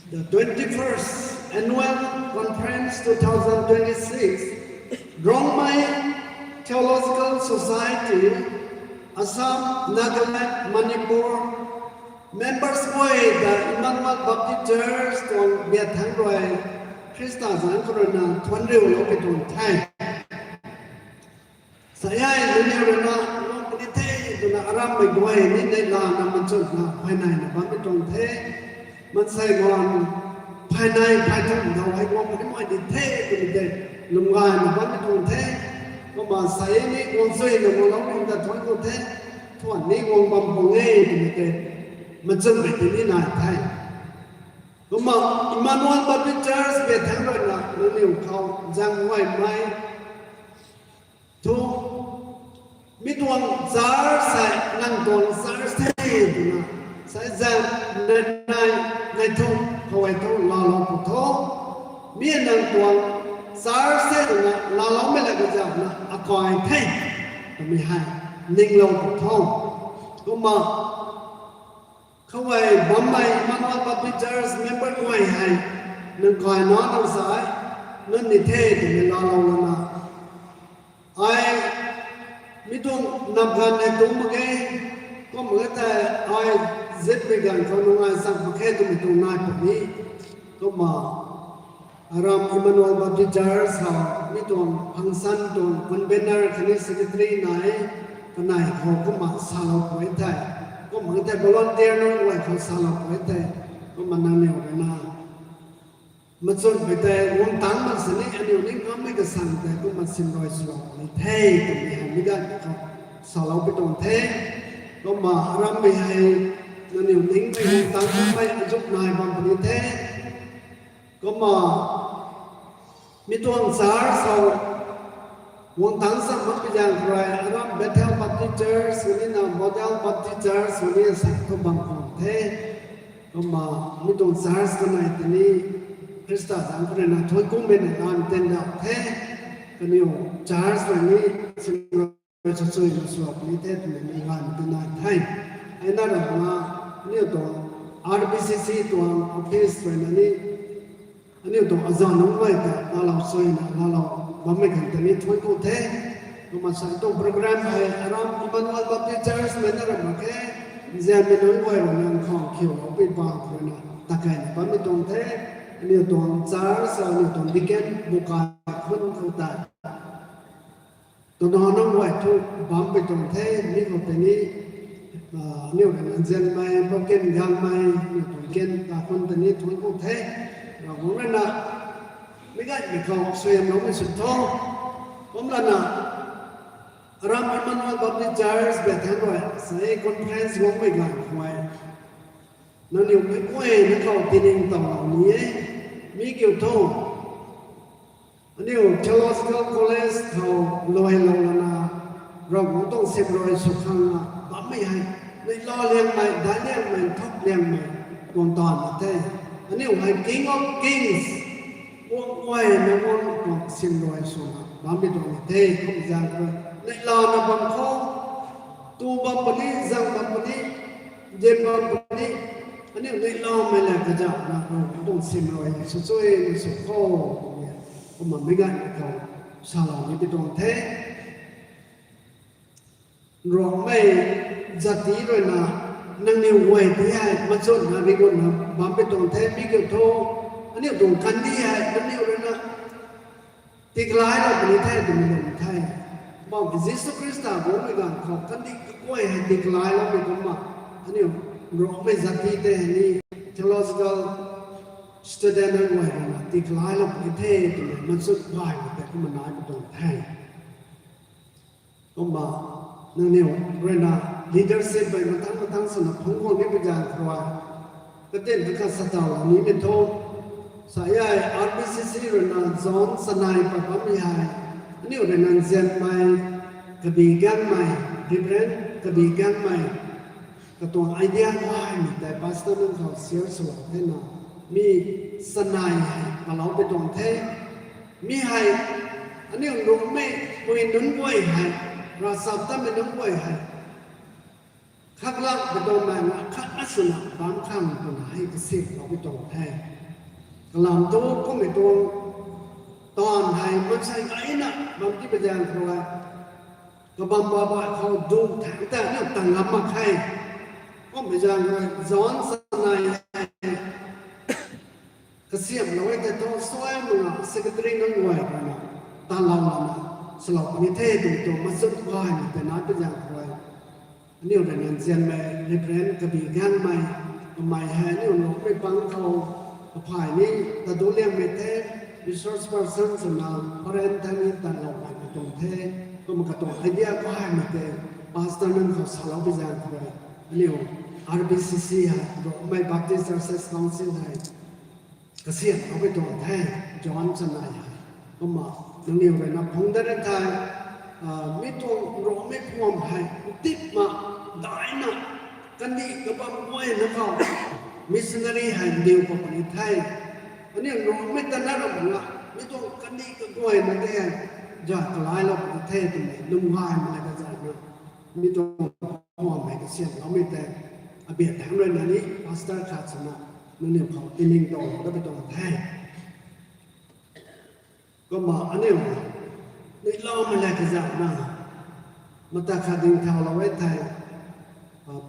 The twenty-first Annual Conference two thousand twenty-six, Rongmei Theological Society, Assam, Nagaland, Manipur. Members guay ta Emmanuel Baptist Church tuang biak thangc rui Khrista zanc khou rui na thuanc riulou pui tuang the. Sa e, nangniw rui na, nang puni the, twna arammei guay ni neihlana machunna phay naina bammei tuang the. Maansei guan phay nai phay thumh thau hei guang puni mei di the, twmei tei lwmgayna bammei tuang the. Kumna sa e ni guang suina guanglou ning ta thuanc ku the, thuan ni guang bam pung e, twmei tei machunmei tei ni nai the. Kumna Emmanuel Baptist Church biak thangc rui na nangniw khou zaeng guaymei thu, mi tuang church hei nang tuang church the twna, sa e zaeng nai nai, nai thu, khou hei thu laalou pw tho. Mi nang tuang church the twna laaloumei la kazauhna akai the twmei hei ninglou pw tho. Kumna khou hei bammei Emmanuel Baptist Church member guay hei nang kaina nang sa e, nang ni the twmei laalou lana, ai mi tuang nap ganv hei tung mak ge, kumna tei ai zipmei ganv khou nung ai chang mak khe twmei tuang nai puni. Kumna aram Emmanuel Baptist Church khou mi tuang function tuang convener khatni secretary nai, kanei khou kumna salou pui the, kumna tei volunteer nunc guay khou salou pui the. Kumna nangniw rui na machunmei tei guang tangc mak sini aniu ning ngammei kasang tei kumna simrui swlou puni the, twmei hei mi ganv khou salou pui tuang the. Kumna arammei hei nangniw ningmei guang tangc makmei azuk nai bam puni the. Kumna mi tuang church khou guang tangc cham makpui zaeng khou rui aram Bethel Baptist Church khatni na Model Baptist Church khatni sa thu bam khwan the. Kumna mi tuang church kanei tei ni Khrista zanc khou rui na thuanc kummei na ganv tei ndauh the. Kaniw church rui ni simrui swchuina swlou puni the twmei ni ganv tei nai the. Hei na rana aniu tuang R B C C tuang office rui na ni aniu tuang azanc nunc guay ta laalou suina laalou bammei khang tei ni thuanc ku the. Kumna sa tuang program hei aram Emmanuel Baptist Church mei na ram mak khe, nzianmei nunc guay rui nang khang khiulou pui bang khou rui na takeyna bammei tuang the. Aniu tuang church, aniu tuang deacon bukai khun khou tei twna nunc guay thu bam pui tuang the, mi khou tei ni, aniu rui na nzianmei, Baptist Gangmei, aniu tuang deacon kakhun tei ni thuanc ku the. Ravguangc rui na mi gaymei khou suaihiamloumei sw tho. Kumlana aram Emmanuel Baptist Church biak thangc rui sa e conference guangmei ganv khou nangniw meic guayna khou tiningtowlou ni e. Mi kiu thu aniu Theological College khou luailou lana Ravguangc tuang simrui sw khang na bammei hei, neihla liangmei, daic liangmei, nthuk liangmei tuang taanv na the. Aniu hei King of Kings, guang guayna guang tuang simrui swna bammei tuang ni the. Kum zaeng khou neihlana bam khou, tu bam puni, zang bam puni, zem bam puni, aniu neihlamei la kazauhna Ravguangc tuang simrui swchuina sw kho, kumna mi ganv khou salou ni pi tuang the. Nruanghmei zati rui na nangniw guay ti hei machunna rigunna bam pi tuang the, mi kiu thu aniu tuang kandih hei nangniw rui na tiklailou puni the twmei lwm the. Bam ki Jisu Khrista guangmei ganv khou kandih kaguay hei tiklailoumei kumna aniu Nruanghmei zati tei hei ni theological student nunc guay rui na tiklailou puni the twmei machun gaymei tei kumna nai pi tuang the. Kumna nangniw rui na leadership hei mathang mathang swna phungc guang ni pi ganv khou rui katin ta kha satawlou nimei thu, sa e R B C C rui na zone chanei pat bammei hei Aniu rui nzianmei, kabi gangmei, Reverend kabi gangmei, katuang idea gaymei tei pastor nunc khou share swlou thena, mi chanei hei palou pui tuang the. Mi hei, aniu nunmei, pui nunc guay hei, ravchaptatmei nunc guay hei, khaklak pui tuang mei na khat aswna bam khang twna hei kasinlou pui tuang the. Kalam thu kummei tuang taanv hei maansei gayna bam ti pui zaeng khou rui, kabam babai khou du thangc ta aniu tang ngam mak khe. Kummei zaeng rui John chanei hei kasiamhlou e tei thu suai mana secretary nunc guay ruina talou lana swlou puni the twmei tuang machun gaymei tei nai pui zaeng khou rui, aniu rui nzianmei Reverend kabi gangmei, kamei hei aniu nunmei pang khou kaphay ni tadu liangmei the, resource person swna foreign thang ni tanlou gaymei tuang the. Kumna katuang idea gaymei tei pastor nunc khou salou pui zaeng khou rui, aniu R B C C hei, Rongmei Baptist Churches Council hei kasiamhlou pui tuang the, John chanei hei. Kumna nangniw ruina phungc dat ri thei, mi tuang Rongmei phuam hei tipma daina, kandih kabam guayna khou missionary hei ndiu puni the. Aniu Rongmei ta na ramna, mi tuang kandih kaguayna tei zay kalailou puni the twmei lwm gaymei na kazana, mi tuang phuam hei kasiamhloumei tei, abiak thangc ruina ni pastor khat swna nangniw khou tiningtowlou dat pui tuang the. Kumna aniu, neiloumei la kazana, mata khat ding thaulou e thei,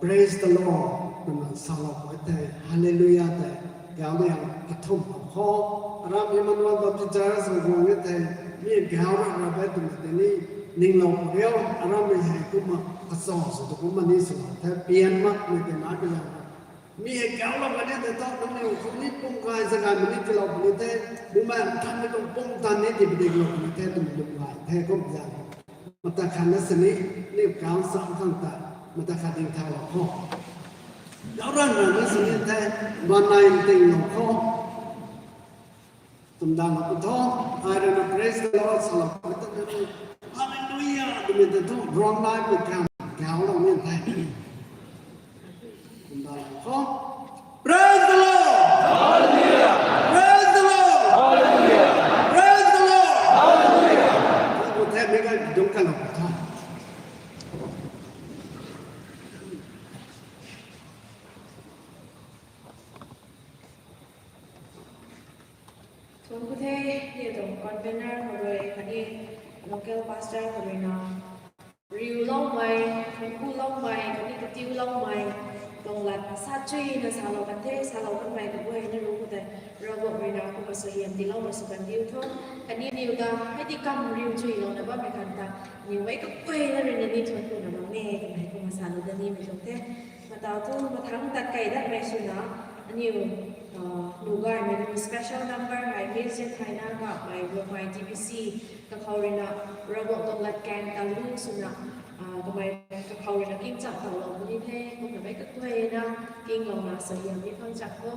Praise the Lord twna salou e thei, Hallelujah tei, kau liang kathumhlou khou, aram Emmanuel Baptist Church khou guang e thei, mi kau ra ra e twmei tei ni, ninglou pui riu, aram mei hei kumna kachau sw tu kumna ni swlou the, pian makmei tei nai pui zaeng. Mi hei kaulou kan e tei thu, nangniw khou ni pum kai zagaymei ni tiilou puni the, bumaengh nthanmei tuang pumtan ni tii padiklou puni the twmei lwm gay the kum zaeng. Mata khat na sini, aniu kau cham khang ta, mata khat ding thaulou khou, kau ran ran na sini the, banai tinglou khou, tumdanlou pu tho, ai ruina Praise the Lord salou pui ta ni, Hallelujah twmei ta thu Rongmei pui kam kaulou ni the. Tumdanlou khou, Praise the Lord! Praise the Lord! Praise the Lord! Kum the, meic guay dungc kalou pu tho. Thuanc ku the, aniu tuang convener khou rui khatni local pastor khou ruina, riuloumei, thuanc kuloumei khatni katiuloumei tuang lat sa chuyna salou kan the, salou kanmei kaguayna ru khou tei, Ravguangc ruina kumna suaihiam tiiloumei sw kan diu tho. Khatni aniw ta hei ti kam riu chuylouna bammei khang ta, aniw meic kaguayna ruina ni thuanc kuna bam e twmei kumna salou dat nimei tuang the. Mataw thu mathangc tat kei datmei swna, aniw, nu gaymei nu special number hei Miss Jethina Gapmei Rongmei T B C kakhou ruina, Ravguangc tuang latkaeng talu swna, kamei kakhou ruina kingcham tawlou puni the, kumna meic kaguayna kinglouna suaihiam ni phang chak khou,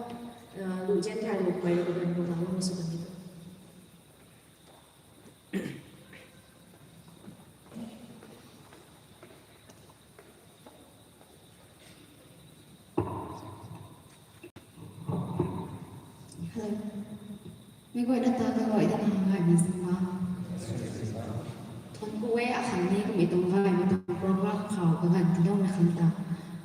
lu zian thay lou kamei rui kaganv khou nang lou sw kan ni tho. Hello. Meic guayna ta kaluai dana gaymei zingba. Thuanc ku e akhang ni kamei tuang gaymei tuang program khou kaganv tiiloumei khang ta.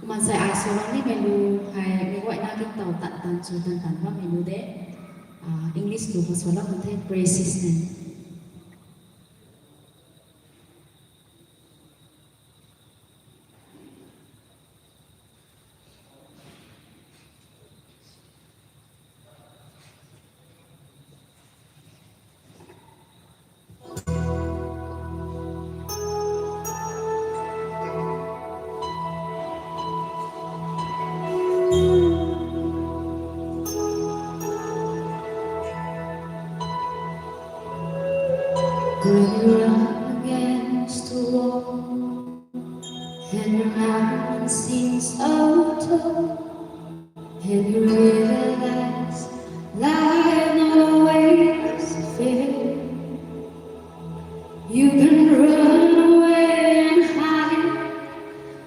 Kumna sai ai swlou nimei lu hei meic guayna kingtow tan tan sw tan tan bammei lu de. English lu khou swlou kan the, Praise His name. When you're up against the wall and your mountain seems so tall, and you realize life not always fair, you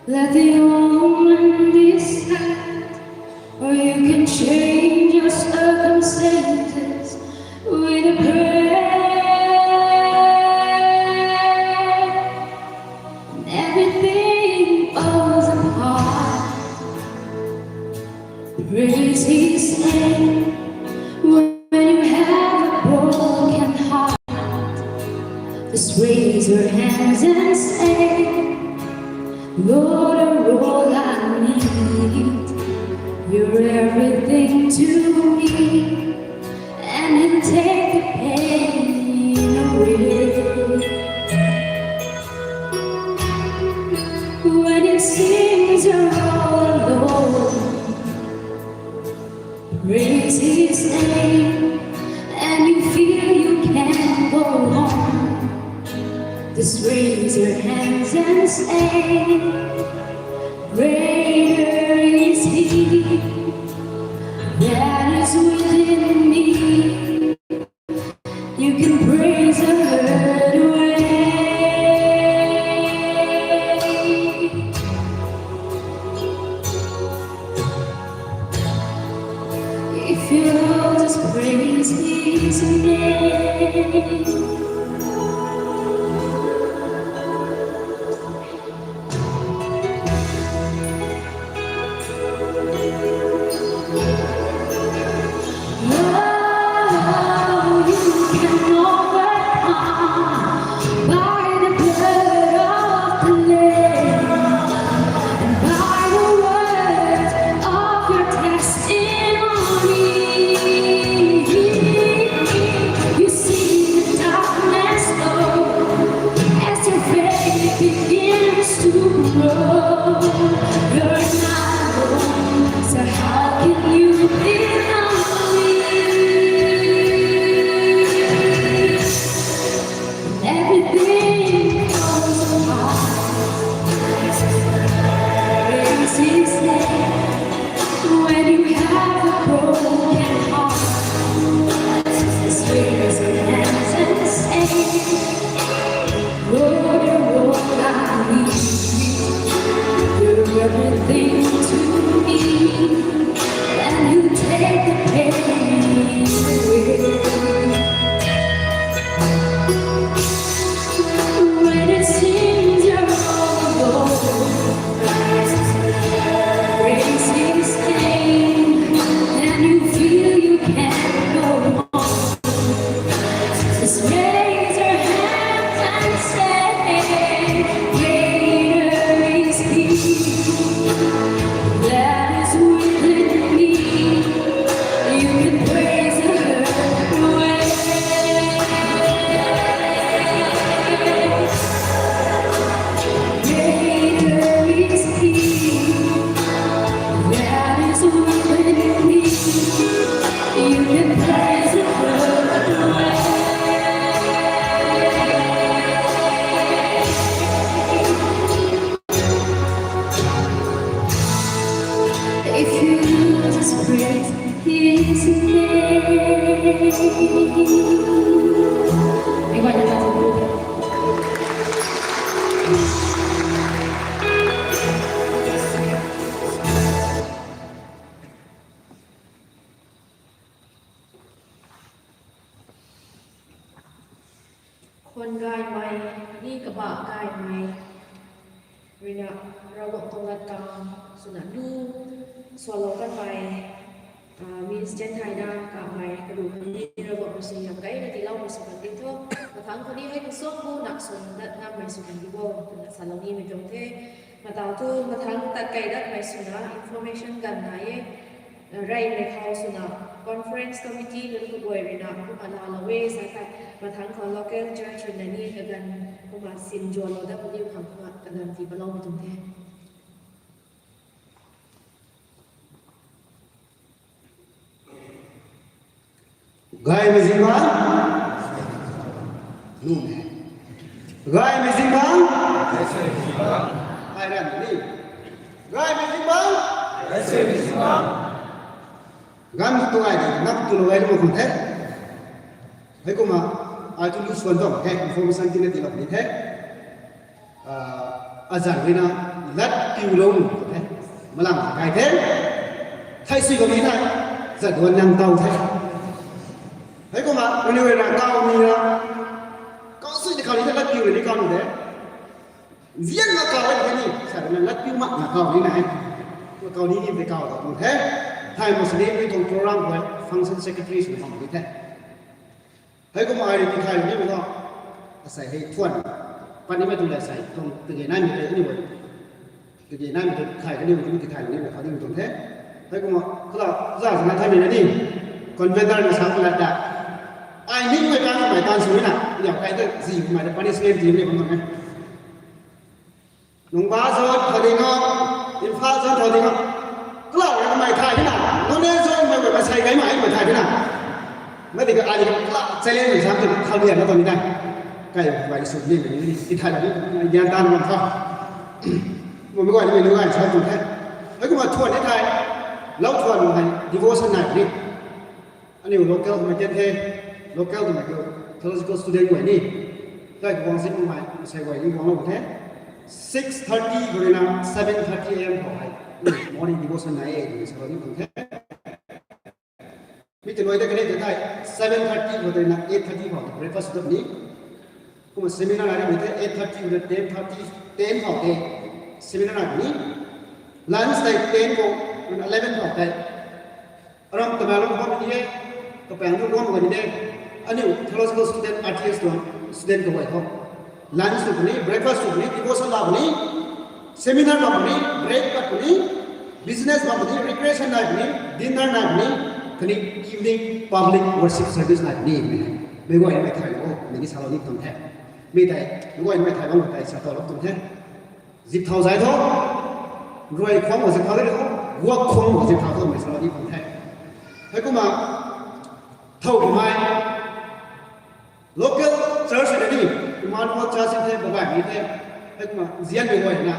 Let the moment decide, or you can change your circumstances with a prayer. And everything falls apart. Praise His name when you have a broken heart. Just raise your hands and say, Lord, you're all I need. You're everything to me. And He'll take the pain away. When it seems you're all alone, praise His name, and you feel you can't go on. Just raise your hands and say, Greater is He that is within me. You can praise the Lord away. If you'll just praise His name. Oh, you can overcome by the blood of the Lamb and by the word of your testimony. You see the darkness go as your faith begins to grow. You're not alone, so how can you be lonely? Everything falls apart. Praise His name when you have a broken heart. Just raise your hands and say, Lord, you're all I need. You're everything to me, and you take the pain away. When it seems you're all alone, praise His name, and you feel you can't go on. Just raise your hands and say, Greater is He that is within me. You can praise the Lord away. Greater is He that is within me. You can praise the Lord away. If you just praise His name. Khwan gaymei, ni kabah gaymei ruina Ravguangc tuang lat tang swna lu swalou kanmei, ah, Miss Jen Thaina kamei kalu khang ni Ravguangc rui sw yam gayna tiiloumei sw kan di tho. Mathangc khou ni hei tu suang bu nak sw dat namei sw kan di bo twna salou nimei tuang the. Mataw thu mathangc tat kei datmei swna information ganv nai e. Reymei khou swna conference committee nunc kaguay ruina kumna laalou e sa tei, mathangc khou local church ruina ni kaganv kumna sin zuanlou dat padiu khang kumna kaganv tii paloumei tuang the. Gaymei zingbangc. Nuhmei. Gaymei zingbangc. Ai ran ni. Gaymei zingbangc. Ganv tu ai de, nap tu lou ai lu khang the. Heikumna, ai tu lu swan tuang the, information tina tiilou ni the. Ah, azanc ruina, Lat piu lou nu the. Malang kai the. Thei sui kami the. Zat duan nang tau the. Hei kumna, anyway, na kau ni na. Kau sui ni kau ni the, lat piu ni kau ni the. Zian na kau ni the ni. Sa na lat piu mak na kau ni na he. Kau ni ni the kau ta tung the. Thai mo sini ni tuang program ko function secretary sini kau ni the. Hei kumna ai ri tithay ni mei tho. Asei hei thuan. Pat ni mei tuang le asei tuang tiki nai mei tei anyway. Tiki nai mei tei tithay ni mei tei tithay ni mei kha ni mei tuang the. Hei kumna kala za zana thay mei na ni. Convener na sa kala ta. Ai ni mei tan mei tan sui na. Ya kai ta zi mei ta punishment di mei bam na. Nungba zone thau ding o, Imphal zone thau ding o. Kala ra mei thay na, nune zone mei mei sai kai mei mei thay na. Mei di ka ali kala challenge mei sam tu thau lian na tau ni na. Kai bai su ni ni ni ti thay ni ni yan tan man tha. Mo mei guay ni mei lu guay sa tu the. Hei kumna thuan ni thay. Lau thuan mei devotion nai ni. Aniu local mei tian the, local mei kiu theological student guay ni. Kai kuang zip mei, sai guay ni kuang lou the. Six thirty khou rui na seven thirty a m khou hei. Morning devotion nai e, ni sa ni tuang the. Mi te noi de kane te thai, seven thirty khou rui na eight thirty khou breakfast dap ni. Kumna seminar nai ni the, eight thirty khou ten thirty, ten khou te seminar nai ni. Lunch tei ten khou, eleven khou tei. Aram Tamenglong bam ni e, kapang nu bam ni e, aniu theological student, R T S tuang student kaguay tho. Lunch tu puni, breakfast tu puni, devotion la puni, seminar la puni, break pat puni, business la puni, recreation nai puni, dinner nai puni, kani evening public worship service nai puni. Mei guay mei thay o, mei ni salou ni tuang the. Mei tei, mei guay mei thay o, mei tei sa tau lou tuang the. Zip thau zai tho, ruai khwang khou zip thau zai tho, guak khwang khou zip thau tho, mei salou ni tuang the. Hei kumna, thau kumai, local church na ni, Emmanuel Church the, babai ni the, hei kumna, zian mei guay na,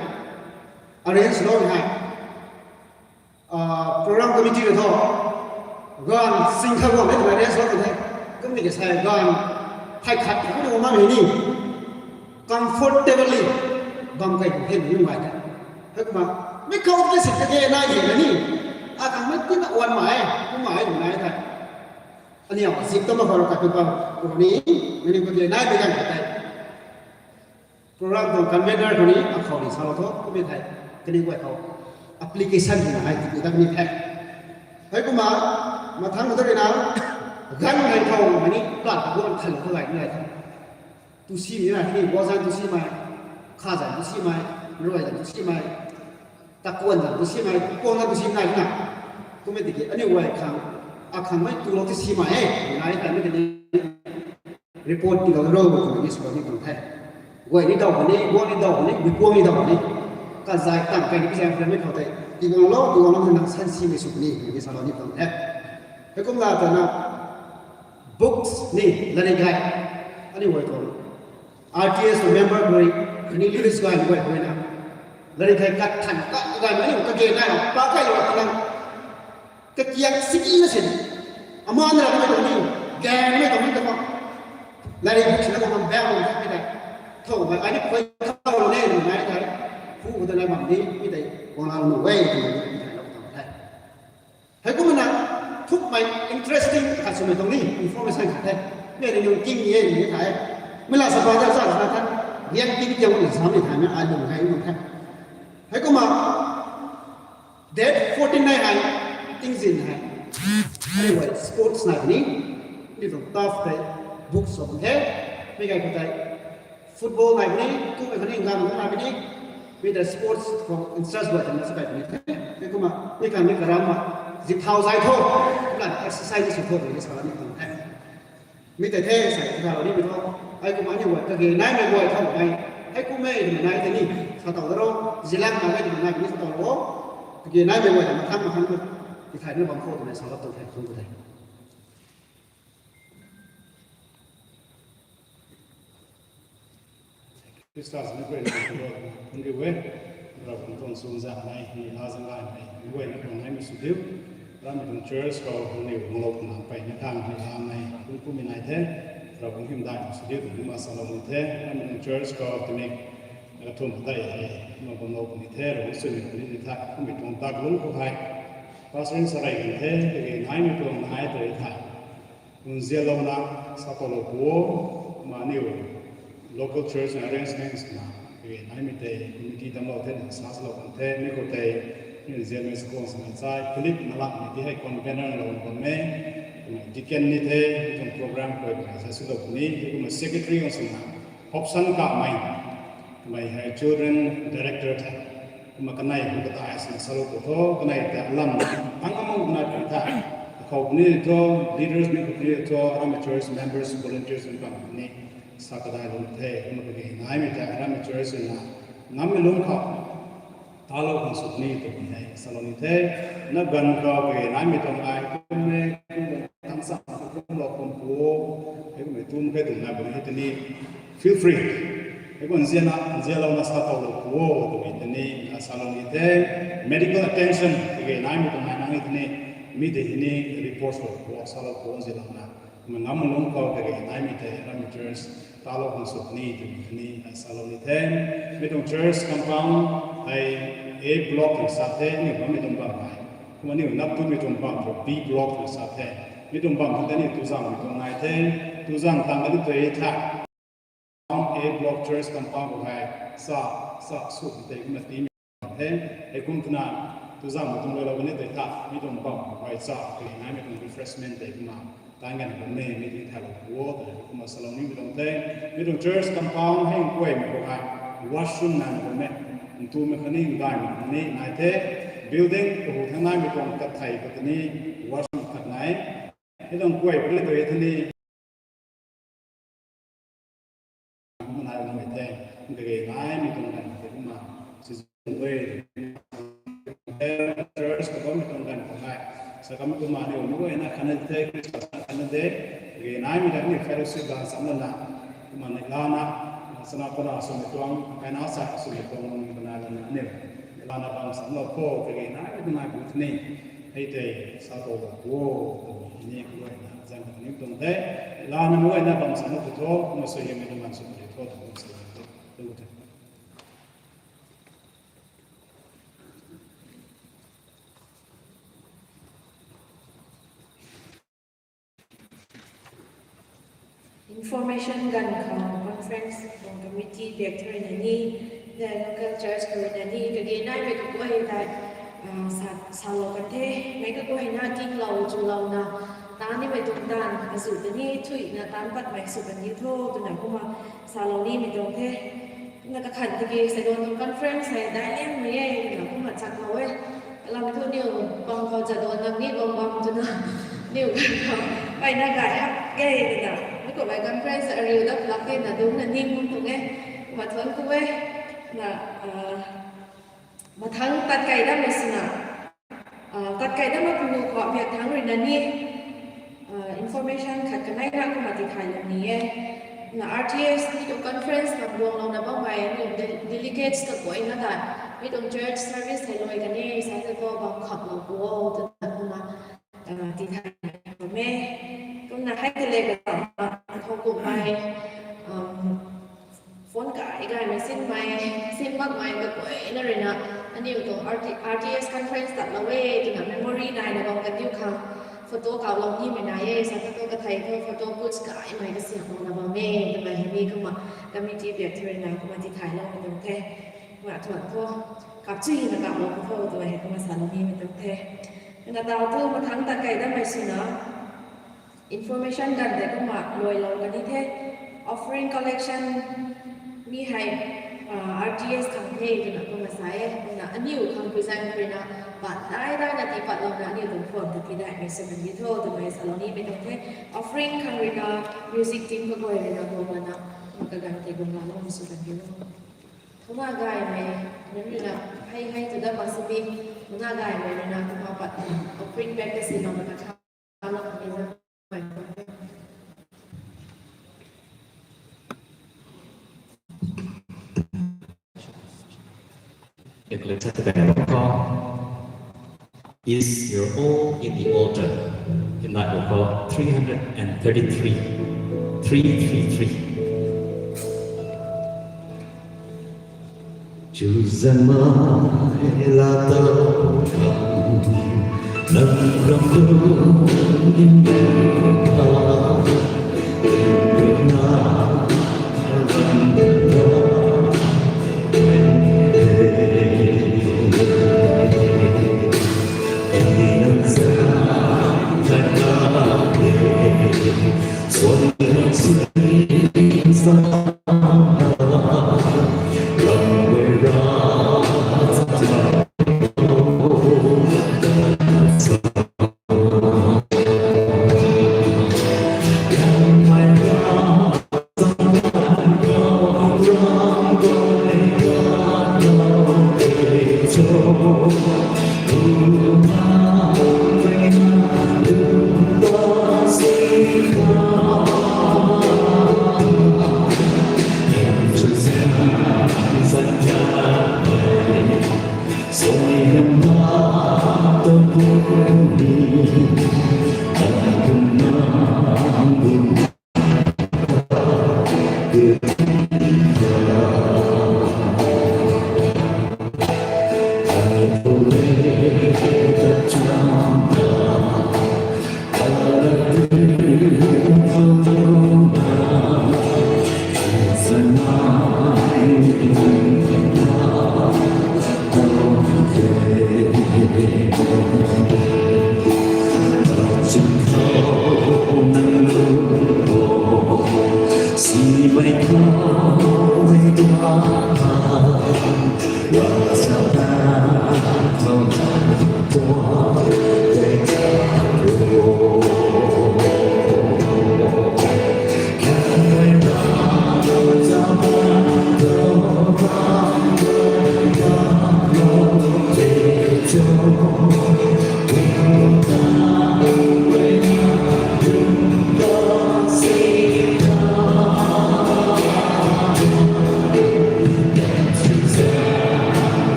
arrange lou ni hei. Ah, program committee na tho, ganv sing kha guang e twmei arrange lou tu the. Kum ni ke sai ganv, hai khat ni kumna ma ni, comfortably, bam kai tu the ni mai the. Hei kumna, mi kau te sit te nai ni na ni. A kang mei ti na wan mai, kum mai ni nai the. Aniu zip ta ma khou rui kai pi pa, kum ni, mei ni kum ni nai bi kan te. Program tuang convener khou ni, akhou ni salou tho, kum e thei, kani guay khou application hei na hei tiki dat ni the. Hei kumna, mathang khou ta rui na, ganv hei khou mei ni, plat guang than khou gay ni nai the. Tu si ni na, kani guang zan tu si mei, kha zan tu si mei, ruai zan tu si mei, takuan zan tu si mei, kuang zan tu si nai na. Kum e tiki, aniu guay khang, akhang mei tu lou tu si mei e, nai ta ni kani. Report ti lou rou, kum ni salou ni tuang the. Guay ni daw ni, guang ni daw ni, mi kuang ni daw ni. Kazai tang kai ni kazai friend mei khou tei. Ti guang lou, ti guang lou, nang san si mei suk ni, kum ni salou ni tuang the. Hei kumna ta na, books ni, lani gay. Aniu guay tuang R T S member guay, kani leaders guay, guay guay na. Lani gay kat than, kat gay mei ni, kage na, pa kai lou, pa kai lou. Kakiak siki na sin. Ama na ra mei tuang ni, gang mei tuang ni ta ma. Lari bu sina ko bam bam bam ta mei tei. Thau mei, ai ni koi thau lou ne, nai tei. Hu ko ta nai bam ni, mei tei. Guang la lou wei, mei tei lou ta the. Hei kumna, thuk mei interesting khat sw mei tuang ni, information khat the. Mei ni nung king ni e, ni the. Mei la sa ba ta sa sa the. Riang king tiang ni sa mei the, mei ai lung hei lung the. Hei kumna, Date fourteen nai hei, tingzin hei. Anyway, sports nai ni, ni tuang tough tei, books of the, mei kai khou tei, football nai ni, tu kai khou ni, ngan nai ni, mei tei sports khou interest guay tei na sa kai ni. Mei kumna, mei kan mei karam ma, zip thau zai tho, kan exercise sw tho, ni sa ni tuang the. Mi tei the, sai, tei tha lou ni mi tho. Hei kumna ni guay, kage nai mei guay tho mei. Hei kumna mei nai tei ni, sa tau da ro, zilang nai tei ni nai tei ni sa tau ro. Kage nai mei guay tei mathang mathang tu, tithay na bam khou twmei salou tau the, thung tei. Khrista zana guay na khou lou, khun riu e, Ravguangc tuang sum zan nai, ni la zan nai, ni guay na khou nai mei sw diu, Ravguangc tuang church khou khun riu, mlou khou nang pey ni thang, ni la nai, kum kum mi nai the, Ravguangc hym dai mei sw diu, ni ma salou ni the, Ravguangc tuang church khou tini, na kathum dai hei, Kumna bam lou puni the, Ravguangc swmei puni di the, kummei tuang dak lungc khou hei. Pastor Rin sa rey kan the, kage naimei tuang nai tei the. Nzianlouna sa tow lou pu o, ma aniu local church arrangements na, kage naimei tei committee damlou the, na sa salou kan the, mi khou tei, mi nzianmei school swna chai, Philip Malak ni di hei convener lou bam e, kumna deacon ni the, mi tuang program khou kumna sa swlou puni, kumna secretary swna, Hopson Kamei, kamei hei children director the. Kumna kanei hu kata ai sin salou pu tho, kanei ta lam tang amang nai pu tha. Akhou ni tho, leaders ni khou ni tho, aram church members, volunteers ni bam ni sa kadai lou the, kumna kage naimei ta aram church na, ngammei lungc khou talou khang sw ni tw ni hei salou ni the. Na ganv khou kage naimei tuang ai, kum e, kum e, tang sa, kum lou kum pu o, hei kum e, tum khe tum nai bam hei tini, feel free. Hei kum nzianna, nzianlouna sa tow lou pu o, tw ni tini, na salou ni the. Medical attention, kage naimei tuang nai nang ni tini, mi tei hei ni report lou pu o, salou pu o nzianlouna. Kumna ngammei lungc khou kage naimei tei, aram church, talou khang sw ni tw ni tini, na salou ni the. Mi tuang church compound hei A block na sa the, aniu bammei tuang bam hei. Kumna aniu nap twmei tuang bam khou B block na sa the. Mi tuang bam khou tei aniu tuzangmei tuang nai the, tuzang tang kani tei the. A block church compound khou hei sa, sa sw tei kumna tiimei the. Hei kum twna tuzangmei tuang luailou kani tei tha, mi tuang bam khou hei sa, kage naimei tuang refreshment tei kumna tan ganv bammei mi tei thaylou pu o, tei kumna salou nimei tuang the. Mi tuang church compound hei nkuaymei khou hei washroom naina bammei, ntumei khatni gaymei khatni nai the. Building kahu thangc naimei tuang kathei khou tini washroom khat nai. Hei tuang kuay puni tei tini kumna nai bammei the, kage naimei tuang ganv tei kumna, sizin e, church khou bammei tuang ganv khou hei, sa kamei kumna aniu mei guayna khatna the, Christmas khatna the, kage naimei ta aniu fellowship bam samlana, kumna ni lana, sana kumna swmei tuang, kaina sa swmei tuang, kumna lana aniu lana bam samlou kho, kage naimei tuang nai bu tini, hei tei sa tow lou pu o, tw ni guayna zang ni tuang the, lana mei guayna bam samlou pu tho, kumna suaihiammei tuang ganv sw pu tho, tw ni sa tw the. Information ganv khou conference tuang committee biak thu ruina ni, the local church khou ruina ni, kage naimei kaguay tei, ah, sa, salou kan the, meic kaguayna kinglou chulouna, taan nimei tuang taanv azuh ta ni thuina taan patmei sw kan ni tho, twna kumna salou nimei tuang the. Kumna kakhat tiki Saigon tuang conference hei daic liangmei e, twna kumna chaklou e. Kalam thu niw bam khou Jadonang ni bam bam twna, niw ganv khou mpeyna gay hak e twna, mi kumhmei conference ariu dat lak e na dungcna ning tuang e. Kumna thuanc ku e. Na, ah, mathangc tat kei dammei swna, ah, tat kei dammei punu khou biak thangc ruina ni, ah, information khat kaneina kumna tithaylou ni e. Na R T S ni tuang conference khang guanglouna bammei aniu de-, delegates kaguayna ta, mi tuang church service hei luai kan e, sa ta thu bam khaklou pu o, twna kumna, ah, tithay bam e. Kumna hei ta le ka, ah, khou kummei, um, phone kai gaymei sinmei, sin makmei kaguayna ruina, aniu tuang R T, R T S conference tatlou e, twna memory naina bam kan diu khang, photo kawlou nimei nai e, sa photo kathei thu, photo booths gaymei kasiamhlouna bam e, twmei hei ni kumna, committee biak thu ruina kumna tithaylou ni tuang the. Kumna thuanc thu, kapchuina kaplou pu tho, twmei hei kumna salou nimei tuang the. Kumna tau thu mathangc tat kei dammei swna, information ganv tei kumna luailou kan ni the. Offering collection mi hei, ah, R T S khang the twna kumna sa e. Kumna aniu khang present ruina, pat dai daina tii patlouna aniu tuang phone ta tii daihmei sw kan ni tho, twmei salou nimei tuang the. Offering khang ruina, music team kaguay ruina guang lana, kumna kaganv tei guang lana sw kan ni tho. Thouna gaymei, nunc ruina, hei hei tu dat mak sini, thouna gaymei ruina kumna pat, offering bag ta silouna kha, Is your all in the altar? Hymnai khou three hundred and thirty-three, three three three. Chuzaengmei laa tau khang, nang ram lungning ta, na ram na,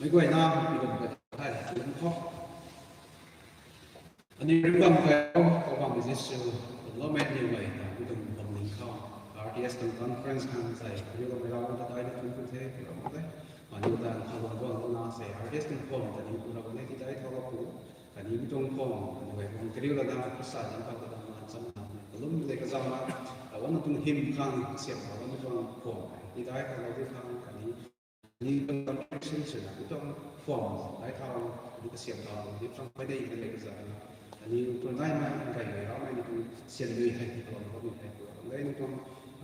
Meic guayna, mi tuang kai, kai, lung khou. Aniu ringh bam kai, Poubauhmei Jisu, lungloumei aniu guay ta, mi tuang bam ling khou. R T S tuang conference khang sei, aniu guay rau ta dai ni tuang tuang the, rau ta. Aniu ta kha bam bam na sei, R T S tuang form ta ni pu rau ne ti dai thau pu. Kaniw mi tuang khwan, kaniw guay khwan kariu lana, Khrista zanc khou kadam maan cham na, kalum le kazauh na, Ravguangc tuang hym khang, kasiam Ravguangc tuang khwan, ti dai khang, lou di khang, kaniw, kaniw tuang contribution swna, mi tuang khwan, dai thau, kaniw kasiam thau, kaniw tuang phay dei, kaniw le kazauh na, kaniw tuang daimei, gaymei, raumei, mi tuang sian dui hei, ti khwan, khwan hei, khwan hei, mi tuang,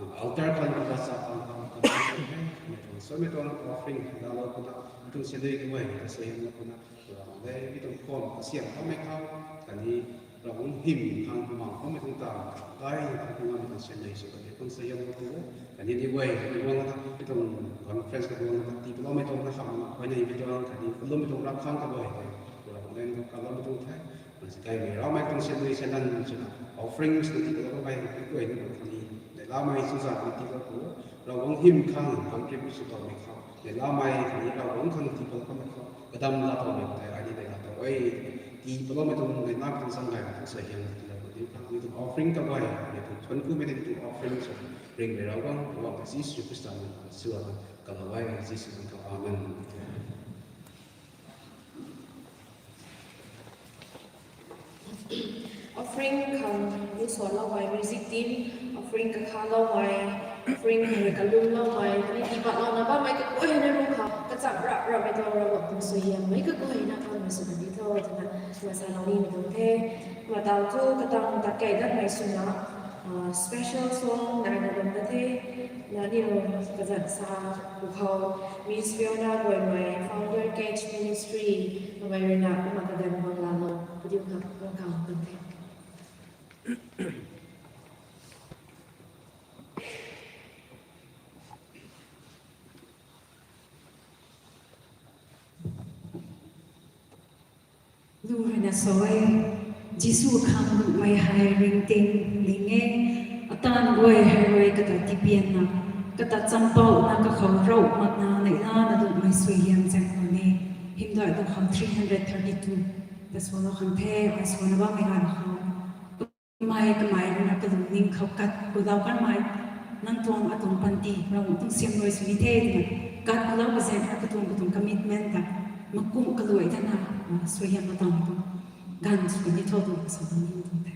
ah, altar khang, kaniw sa khang, khang, khang, kaniw tuang, so mi tuang offering, na lou khwan na, mi tuang sian dui, kaniw hei, kasiam lou khwan na, Ravguangc le, mi tuang khwan kasiam thaumei khou, kaniw Ravguangc hym khang kumang khoumei tuang ta, kai, kumang mi tuang sian nei sw kaniw tuang sa yam tu, kaniw ni guay, kaniw guang ta, mi tuang conference kaguang ta, tii paloumei tuang na kham na, kai nei mi tuang, kaniw kaloumei tuang rap khang kaguay, Ravguangc le, kaloumei tuang the, na si kai mei, raumei tuang sian nei sian nan, sina, offerings na tii palou kamei, mi guay ni kaniw, nei laumei suzak na tii palou tu, Ravguangc hym khang contribute sw thaumei khou, nei laumei, kaniw Ravguangc khang tii palou kamei khou, kadam la thaumei tei, ai ni nei la thau e, tii paloumei tuang nei na tuang sang gay tuang sa hiang tii la khou di khang, mi tuang offering kaguay, mi tuang thuanc kumei nei tuang offering sw, ringhmei Ravguangc, Ravguangc Jisu Khrista na, sw a, kalou e, Jisu na khou, amen. Offering khang ni suanloumei music team, offering kakhanloumei, offering rui kalumloumei, khatni tiibatlouna bammei kaguayna rui khang kachap rap rapmei tuang Ravguangc tuang suaihiammei kaguayna khang mei sw kan di tho twna kumna salou nimei tuang the. Kumna tau thu katang tat kei datmei swna, special song naina lum na the. Nangniw kazat sa pwkhou Miss Fiona Guaimei, founder Catch Ministry, kamei ruina kumna kaganv bang laalou kadiu khang kau kan the. Lu ruina sa e, Jisu khang nuhmei hei ringting ling e, ataanv guay hei rui kata tipianna, kata champouna kakhou rauh makna neihlana nuhmei suaihiam zaeng khou ni, hymdaih tu khou three hundred thirty-two ta sualou khang the, ai suana bammei ganv khou kamei kamei ruina kalungning khou kat kulou kanmei, nang tuang atuang panty Ravguangc tuang siam rui sw ni the twna kat kulou kazaeng kha katuang katuang commitment ta makum kaluai tana, suaihiam kataw tuang ganv sw kan di tho twna sa kan ni tuang the.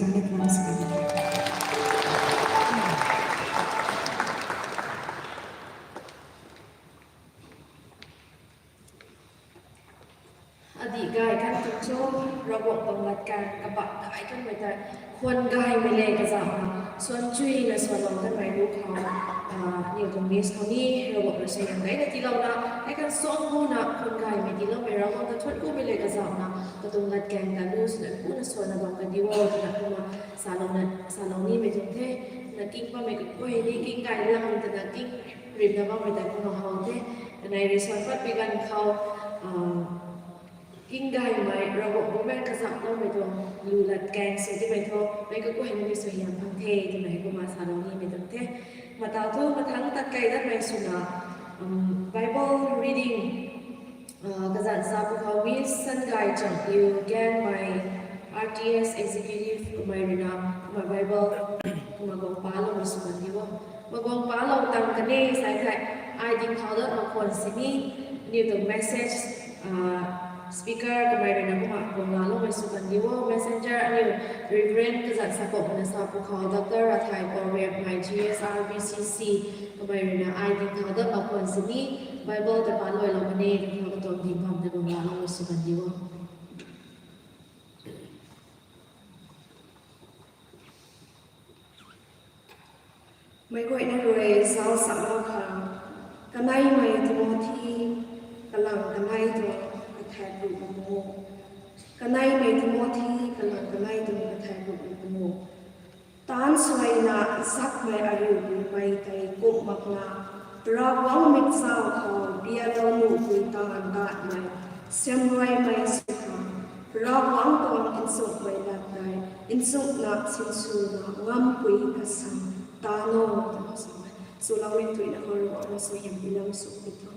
Aniu tuang sw kan di. Adih gay kan tuang cho, Ravguangc tuang lat kan kabah gay kanmei tei, khwan gaymei le kazauhna, suan chuina suan lou kanmei ru khou, ah, aniu tuang miss khou ni, Ravguangc rui suaihiam gayna tiilouna, hei kan suan guna, khwan gaymei tiiloumei Ravguangc ta thuan kumei le kazauhna, katuang lat kan ta lu swna kuna suanna bam kan di o, twna kumna, salouna, salou nimei tuang the, na king bammei kaguay ni, king gay lang twna king rimna bammei tei kumna how the, kanei rui suan patpui ganv khou, ah, king gaymei, Ravguangc bumaengh kazauhloumei tuang lu lat kan sw timei thu, meic kaguayna ni suaihiam phang the, twmei kumna salou nimei tuang the. Matau thu mathangc tat kei datmei swna, um, Bible reading, ah, kazanc sa pwkhou Miss Sangay Changpiu Gaengmei, R T S Executive kamei ruina, kamei Bible, kamei guang paloumei sw kan di o. Mei guang palou tang kan e, sai thei, ai ding thau dat mak khwan sini, aniu tuang message, ah, speaker kamei ruina kumna guang laloumei sw kan di o. Messenger aniu Reverend kazanc sa pwkhou na sa pwkhou, Doctor Rathai Paul Riapmei, G S R B C C, kamei ruina ai ding thau dat mak khwan sini, Bible ta paluailou kan e, ding thau katuang ding bam ta guang laloumei sw kan di o. Meic guayna rui zauc salou khang, kaneimei Timothy, kalang kanei tuang kathak ruhna panguh. Kaneimei Timothy, kalang kanei tuang kathak ruhna panguh. Taanv suaina zakmei ariu buimei tei kum makna, Ravguangc mikzauc khou bialou nuhpui taanv tatmei, siamruaimei sw khang, Ravguangc tuang nchumhmei lat tei nchumhna sinswna ngampui kasang taanv o, twna sa e. Swloumei tuina khou Ravguangc rui suaihiam tiilou sw pui tho.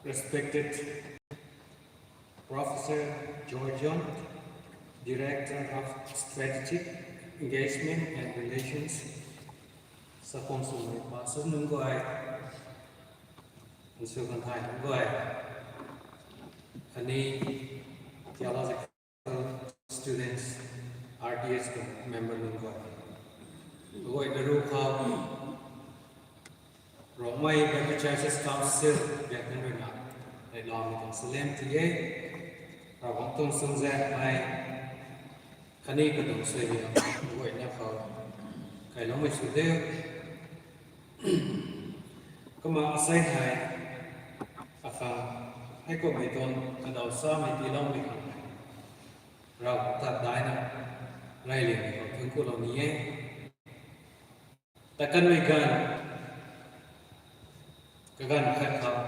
Respected Professor George John, Director of Strategic Engagement and Relations, Sakhong Sumei Pastor nunc guay, Nsu Kanthai nunc guay, khatni theological students, R T S tuang member nunc guay, kaguayna ru khou, Rongmei Baptist Churches Council biak nunc ruina, neiloumei tuang salem ti e, Ravguangc tuang sumzanmei, khatni katuang suaihiam, kaguayna khou, kailoumei sw diu. Kumna asei hei, akhang, heikumhmei tuang kadaw samei tiiloumei khang hei, Ravguangc ta daihna, reyliangmei khou thuancku lou ni e. Takanmei ganv, kaganv khat khou,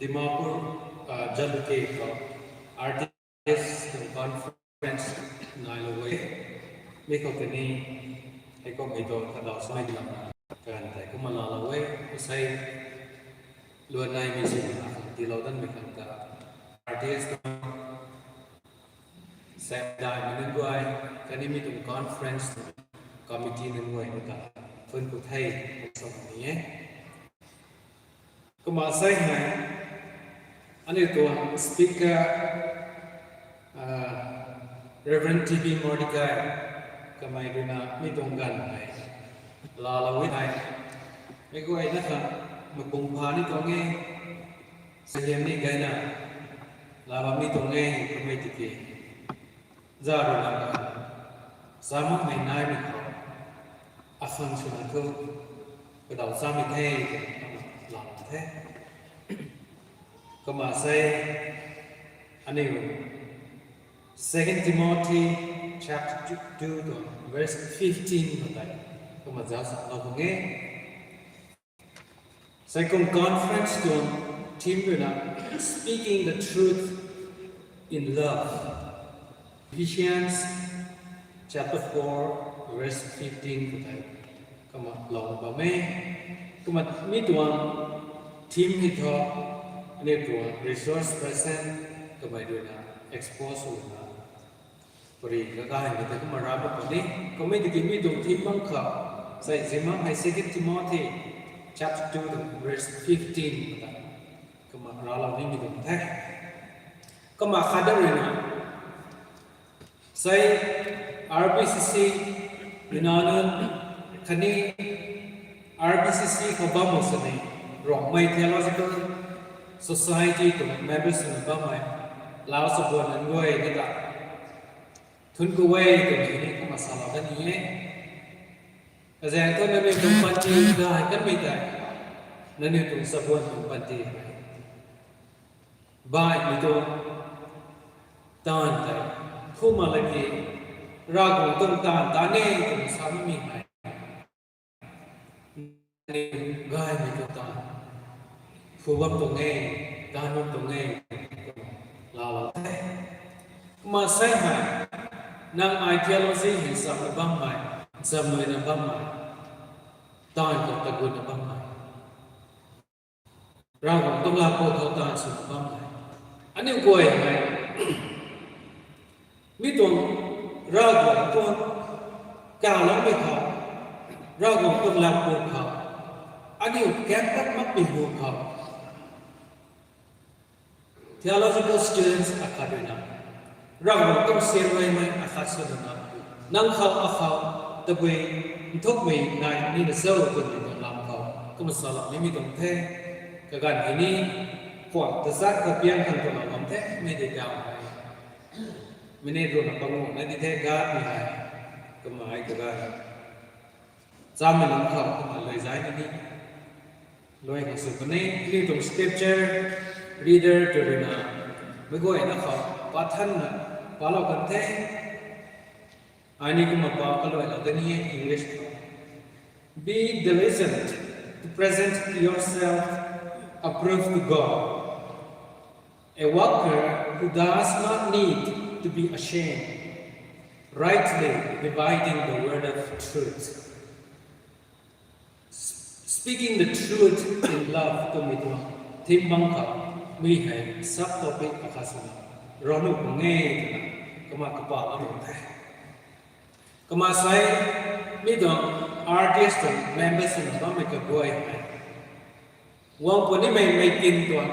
Dimapur, ah, Jalukie khou, R T S tuang conference nailou e. Mi khou tini, heikumhmei tuang kadaw samei tiilouna, kaganv tei kumna laalou e, asei, luan naimei sina, tiilou danmei khang ta, R T S tuang saekdaihmei nunc guay, khatni mi tuang conference committee nunc guay ta, thuancku the, sa ni e. Kumna asei hei, aniu tuang speaker, ah, Reverend T B Mordecai, kamei ruina mi tuang ganv hei, laalou e hei, meic guayna khang, mapung pha ni tuang e, suaihiam ni gayna, laa bam ni tuang e, kamei tiki, za ruina, sa makmei naimei khou, akhang swna thu, kadaw samei the, twna laa the. Kumna asei, aniu, Second Timothy chapter two tuang verse fifteen khou tei, kumna zauc salou khang e. Asei kum conference tuang theme ruina, Speaking the Truth in Love. Ephesians chapter four, verse fifteen khou tei, kumna lou bam e. Kumna mi tuang theme hei thu, aniu tuang resource person kamei ruina expose swna, pari kagaymei tei kumna ra bam puni. Kummei tiki mi tuang theme bam khou, sai zimak hei Second Timothy chapter two tuang verse fifteen ta kumna ralou nimei tuang the. Kumna khat da ruina, sai R B C C, Rinanun, khatni R B C C khou bam mak sini, Rongmei Theological Society tuang members swna bammei, lau sabuan nunc guay ni ta, thun khou e twmei ni kumna salou dat ni e. Kazaeng thu nangniw tuang panty gay kanmei tei, nangniw tuang sabuan tuang panty hei baihmei tuang taanv tei phu mak laki, Ravguangc tuang taanv ta ne twna sa bammei hei, gaymei tuang taanv phu bam tuang e, taanv bam tuang e, twna laalou the. Kumna sai hei, nang ideology hei samna bammei, zamluina bammei, taanv khou tagutna bammei, Ravguangc tuang lat khou taanv swna bammei, aniu guay hei mi tuang Ravguangc tuang kaloumei khou, Ravguangc tuang lat khou, aniu kan pat makpui hu khou, theological students akhat ruina, Ravguangc tuang sianreymei akhat swna, nang khou akhou tabui nthukmei nai nina cho twmei tuang lam khou kumna salou nimei tuang the. Kaganv hei ni, kuak tazat khou piang khang twna bam the, mei de dau hei minute ruhna panguh na di the, gatmei hei, kamei kaganv chamei lam khou kumna lui zai ni ni, lui khang sw puni. Aniu tuang scripture reader tw ruina, meic guayna khou pa thanna palou kan the. Ai ni kumna pa kaluailou da ni e English khou. Be diligent to present yourself approved to God, a worker who does not need to be ashamed, rightly dividing the word of truth. Speaking the truth in love twmei tuang theme bam khou, mi hei sub topic akhat swna ranu pung e twna kumna kapalou the. Kumna sai, mi tuang R T S tuang members swna bammei kaguay hei, guang punimei mei kin tuang,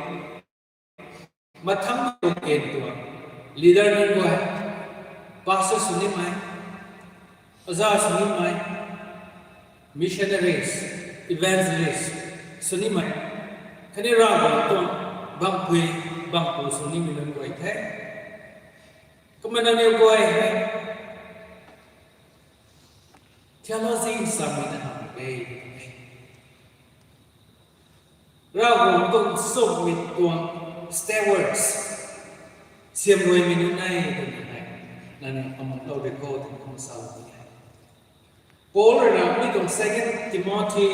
mathangc tuang kin tuang, leader nunc guay, pastor sw nimei, aza sw nimei, missionaries, evangelist sw nimei, khatni Ravguangc tuang bampui, bampu sw nimei nunc guay the. Kumna nangniw guay hei theology samei na hamh e. Ravguangc tuang nchumhmei tuang stewards, siamruaimei nunc e twmei hei nangniw amuh lou de khou twna kumna salou e. Paul ruina mi tuang Second Timothy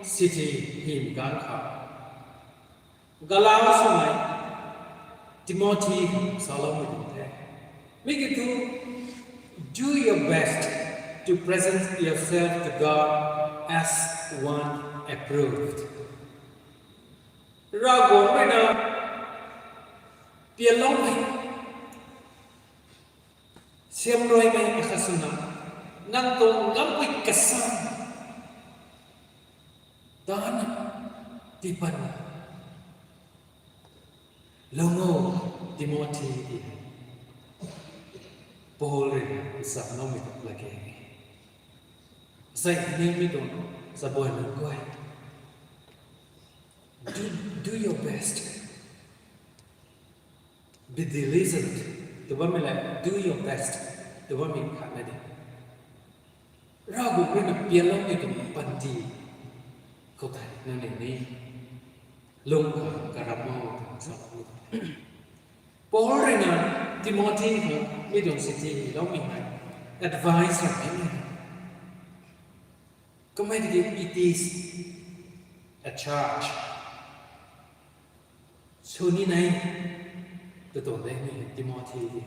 city hym ganv khou, galau swmei Timothy saloumei tuang the. Mi kiu thu, do your best to present yourself to God as one approved. Ravguangc ruina pianloumei, siamruaimei akhat swna, nang tuang lampui kasam tanna, tiipanna lung o, Timothy ti Paul ruina saloumei tuang lak e. Sai ni mi tuang sabuan nunc guay, do, do your best. Be diligent tw bammei le do your best tw bammei khat na di. Ravguangc ruina pianloumei tuang panty khou tei nangniw ni lung khang karam o twna salou e. Paul ruina Timothy khou mi tuang city hyloumei hei advice ramh ni e. Kamei tiki it is a charge. Sw ni nai, tw tuang de ni Timothy di.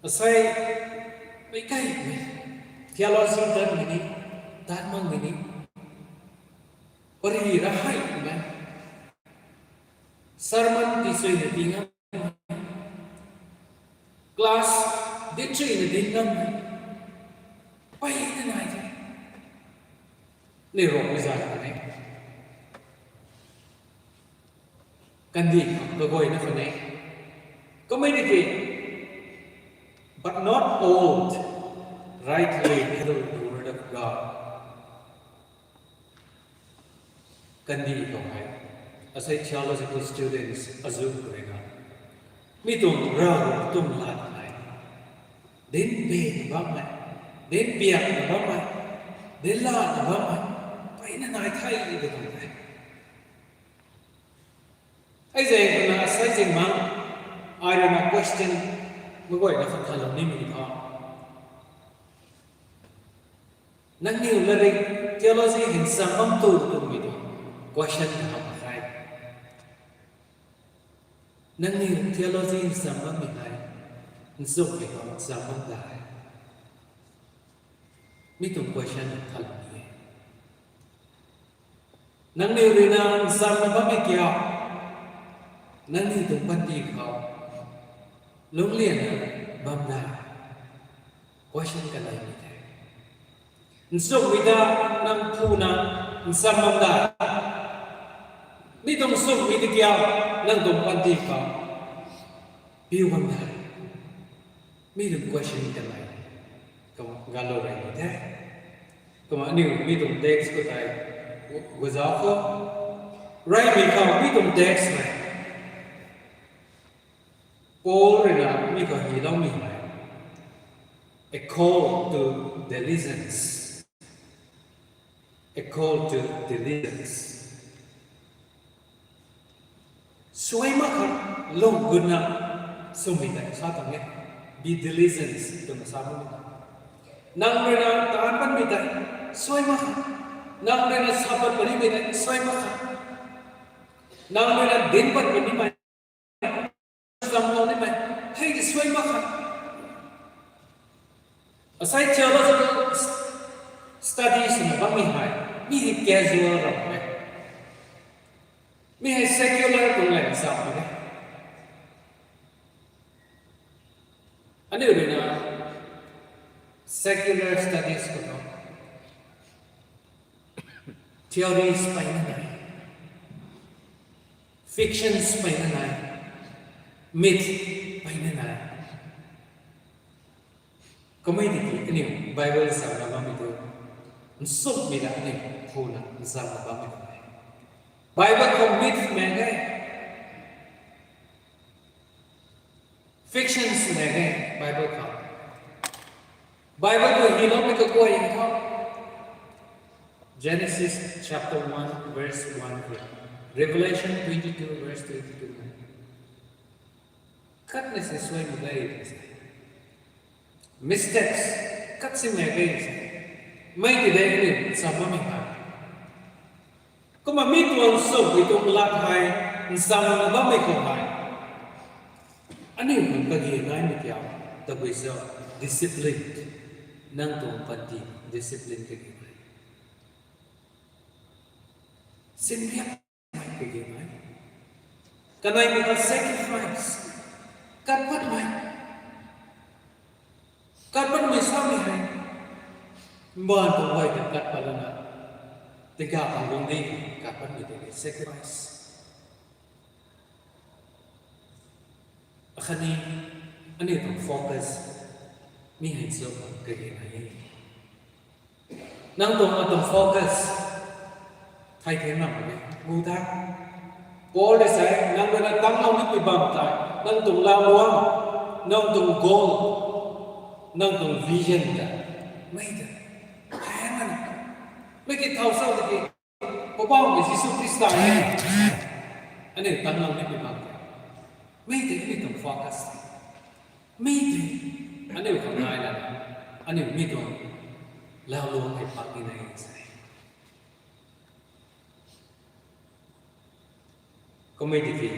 Asei, meic kaimei theology tatmei ni, tat makmei ni, Pari ra hei mei. Sermon ti suina ti ngam. Class di suina di ngam. Peyna nai the. Ni rong ni zan kha ne. Kandih khou kaguayna kha ne. Kummei ni ki, but not all rightly handle the word of God. Kandih khou hei, asei theological students azu khou rui na, mi tuang Ravguangc tuang lat hei dinc peyna bammei, dinc piakna bammei, dinc lana bammei, peyna nai the tw tuang the. Hei zaeng khou na asei zingmang, ai rui na question maguayna khat thalou nimei tho. Nangniw latrik theology hei nsam bam tu twmei tuang question na hamh khe. Nangniw theology nsam bammei hei nchumhmei khou nsam bam da e. Mi tuang question thalou ni e. Nangniw rui na nsamna bammei kiu, nangniw tuang panty khou lunglianna bam da? Question kaneimei the. Nchumhmei ta nang phuna nsam bam da? Mi tuang nchumhmei ta kiu, nang tuang panty khou piu bam da? Mi tuang question kanei kum galou rey ni the. Kumna aniu mi tuang text khou tei guzauc khou, reymei khou mi tuang text hei Paul rui na mi khou hyloumei hei, a call to diligence. A call to diligence. Suai mak kha, lung gutna swmei tei sa tuang e. Be diligent twna sa bam ni. Nang rui na taanc patmei tei suai mak kha, nang rui na sa pat puni mei tei suai mak kha, nang rui na dinc pat puni mei, samlou nimei, hei tei suai mak kha. Asei theological studies na bammei hei mi hei casual ram e. Mi hei secular tuang lang sa mak e. Aniu rui na secular studies khou tho, theories peyna nai, fictions peyna nai, myth peyna nai. Kummei tiki aniu Bible nsamna bammei tu, nchumhmei ta aniu phuna nsamna bammei tu e. Bible khou myth mei e, fictions mei e Bible khou. Bible khou hyloumei kaguay khou, Genesis chapter one verse one khou, Revelation twenty-two verse twenty-two mei, katna si suai mak ge tw se, mistakes kat si mei ge tw se, mei ti de aniu nsam bammei hei. Kumna mi tuang nchumhmei tuang lat hei nsamna bammei khou hei, aniu khang kage naimei kiu, tabui cho, discipline. Nang tuang panty discipline kage nai, sinriakmei kage nai, kaneimei ta sacrifice, kat patmei. Kat patmei samei hei, mbaanv tuang guay ta kat pat lana, tingkauh khang guang di, kat patmei tei sacrifice. Akhatni, aniu tuang focus mi hei cho kage nai e. Nang tuang, atuang focus thei thei ngam mak ge. Gu ta, Paul rui sa e, nang rui na tanglou nimei bam tei, nang tuang lau luang, nang tuang goal, nang tuang vision ta, mei ta, hei na, mei ki thau sau tiki, Poubauhmei Jisu Khrista e, aniu tanglou nimei bam tei, mei tei aniu tuang focus, mei tei aniu khang nai lana, aniu mi tuang lau luang hei pak ni nai sa e. Kummei tiki,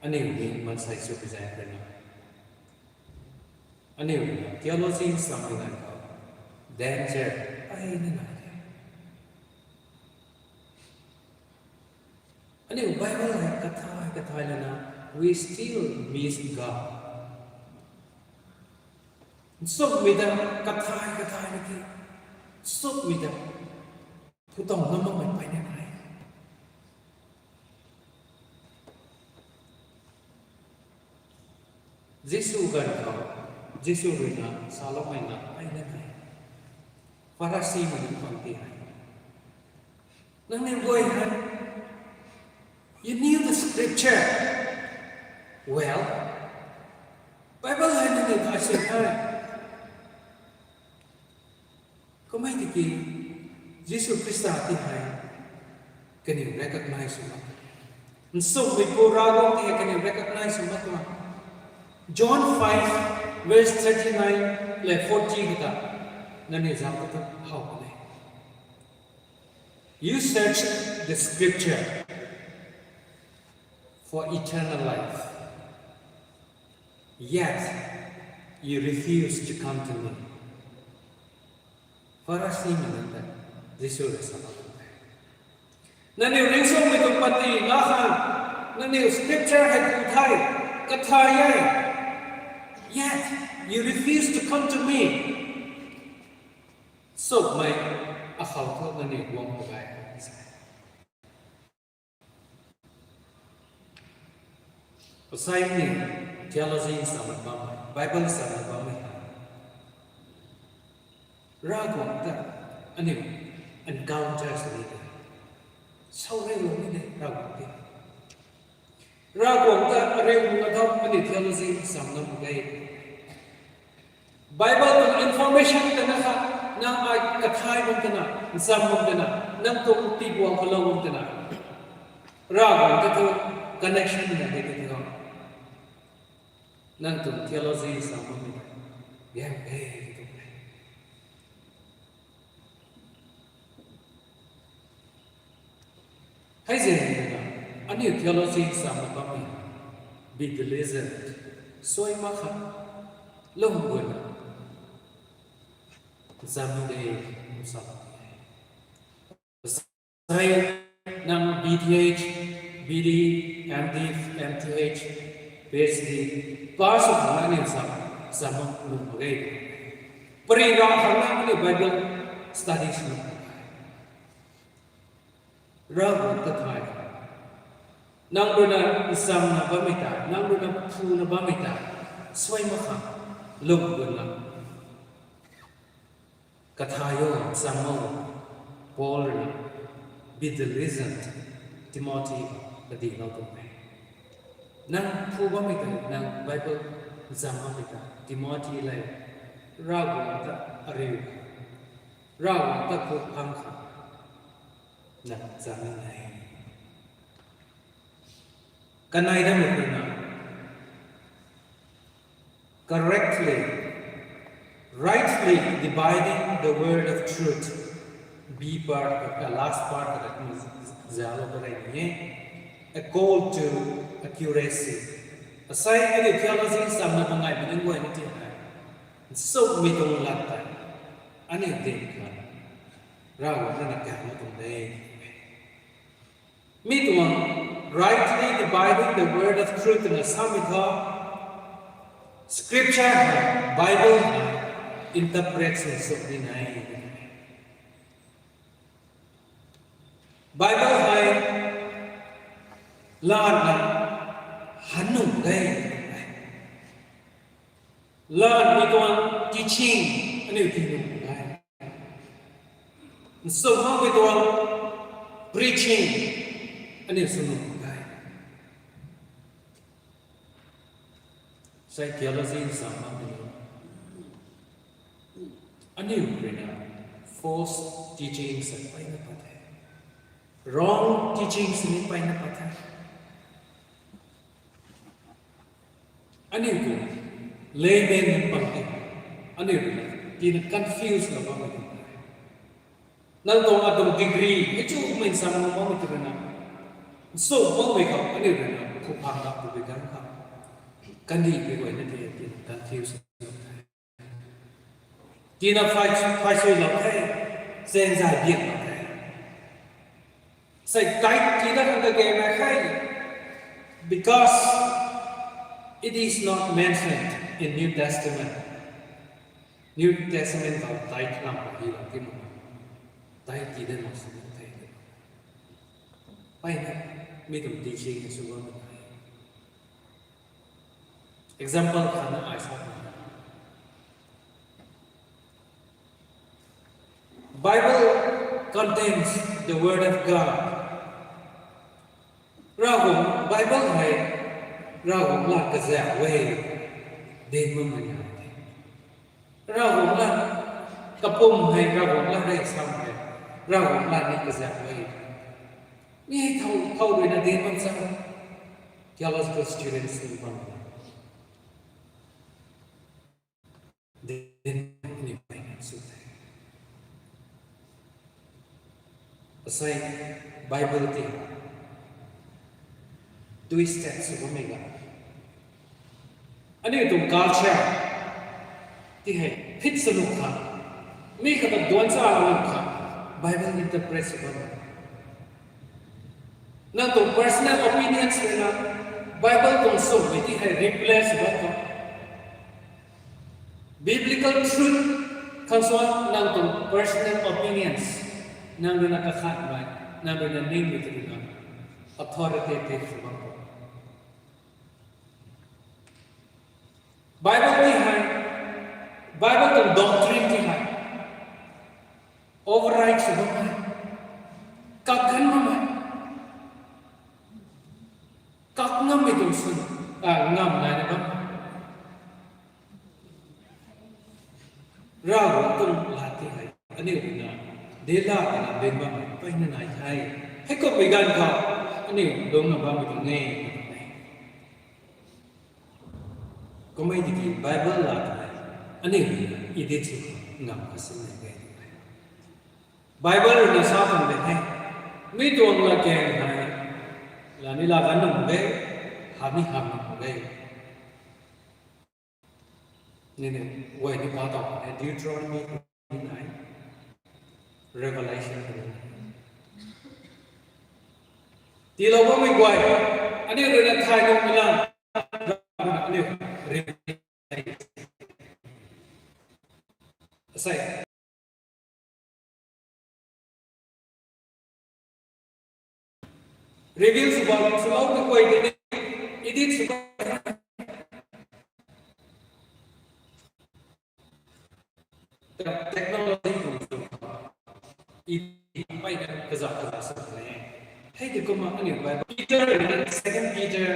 aniu ni maansei sw pui zaeng rui na, aniu theology samei ganv khou danger ai ni nai the. Aniu Bible hei kathai kathai lana, we still miss God. Nchumhmei ta kathai kathai na ki, nchumhmei ta phu tuang ngam makmei mpeyna nai. Jisu ganv khou, Jisu ruina saloumei na mpeyna nai. Pharisimei nunc bam ti hei, nangniw guay hei, you knew the scripture well. Bible hei nangniw thay sw the. Kummei tiki Jisu Khrista ti hei kaniw recognize sw mak, nchumhmei pu Ravguangc ti hei kaniw recognize sw mak tuang. John five verse thirty nine le forty khou ta nangniw zauc ta how kan e. You search the scripture for eternal life, yet you refuse to come to me. Pharisimei nunc ta Jisu rui sa bam tuang the. Nangniw ringcsuangmei tuang panty na khang, nangniw scripture hei pu the, kathai e, yet you refuse to come to me. Nchumhmei akhou thu nangniw guang mak ge. Asei ni theology samna bammei, Bible samna bammei, Ravguangc ta aniu encounter sw ni de, sauriulou ni de Ravguangc ti. Ravguangc ta ariu na thau aniu theology sam ngam mak ge. Bible tuang information tana kha, nang ai kathai bam tana, ncham bam tana, nang tuang tiiguang khou lou bam tana, Ravguangc ta thu connection na de tei thu, nang tuang theology sam bammei ta, yam e tw tuang e. Hei zaeng ruina, aniu theology samna bammei, be diligent, suai mak kha, lung guayna, zam de, sa, sai, nang B Th, B D, M Div, M Th, P H D, pass sw khang aniu zam, zam lung mak ge. Pari ra khang aniu Bible study sw lung mak ge. Ravguangc ta thay, nang ruina nsamna bammei ta, nang ruina phuna bammei ta, suai mak khang, lung guayna, kathai o, ncham o, Paul ruina, be diligent, Timothy, kadihlou tuang e. Nang phu bammei ta, nang Bible ncham bammei ta, Timothy le, Ravguangc ta ariu, Ravguangc ta phu phang khang, nang ncham e. Kanei dammei ruina, correctly, rightly dividing the word of truth. B part, uh, last part, uh, zalo ka rei ni e. A call to accuracy. Asei aniu theology samna bam ngaimei nunc guay na ti hei, nchumhmei tuang lat tei aniu din khang, Ravguangc ruina kaw tuang de. Mi tuang rightly dividing the word of truth twna samei thu, scripture hei, Bible hei interpret sw suk ni nai. Bible hei laatna han nunc de. Laatmei tuang teaching aniu ti nunc de. Nchumh makmei tuang preaching aniu sw nunc de. Sei theology ncham makmei nunc, aniu ruina false teaching sa mpeyna pat the. Wrong teaching sini mpeyna pat the. Aniu tuang layman nunc bam tei, aniu ruina tina confuse lou bammei tuang the. Nang tuang atuang degree hei chumei ncham lou bammei tu ruina, nchumh makmei khou aniu ruina phu phang lak tu bi ganv khou, kandihmei guayna tei tina confuse lou the. Tina phay, phay sui lou the, chaeng zay biak lou the. Sei tithe tii dat khang kage na khe, because it is not mentioned in New Testament. New Testament khou tithe lam pa hi la ti mu. Tithe tii dat mak sw the. Pai na, mi tuang teaching sw bam na. Example khat na ai sa. Bible contains the word of God. Ravguangc, Bible hei Ravguangc lat kazauh e, dinc bammei nai the. Ravguangc lat kapwm hei, Ravguangc lat hei sam hei, Ravguangc lat ni kazauh e. Mi hei thow, thow rui na dinc bam sa, theological students ni bam. Dinc ni pai na sw the. Asei Bible ti twisted sw bammei ga. Aniu tuang culture ti hei fit sw nuh kha, mi kata duan sa la nuh kha, Bible interpret sw bam. Nang tuang personal opinions rui na Bible tuang swmei ti hei replace sw bam kha. Biblical truth khang suan nang tuang personal opinions, nang rui na kakhatmei, nang rui na ningmei ti rui na authoritative sw bam kha. Bible ti hei, Bible tuang doctrine ti hei override sw bammei, kak gan bammei, kak ngammei tuang swn, ngam nai na bam. Ravguangc tuang lat ti hei aniu rui na de la ta na dinc bammei mpeyna nai the. Heikumhmei ganv khou aniu lungcna bammei tuang e. Kummei tiki Bible lat hei aniu rui na edit sw ngam kha sinmei ge. Bible rui na sa khang de the, mi tuang latkaeng hei lani la gan num de, hamh ni hamh num de. Nini guay ni pa tau khang e, Deuteronomy nai, Revelation nai. Tiilou bammei guay, aniu rui na thay nuhmei lam, aniu rui asei reveal sw bam swloumei guay tei ni edit sw bam. Technology tuang sw, i mpeyna kazauh kazauh sw ne. Hei tei kumna aniu Bible, Peter, Second Peter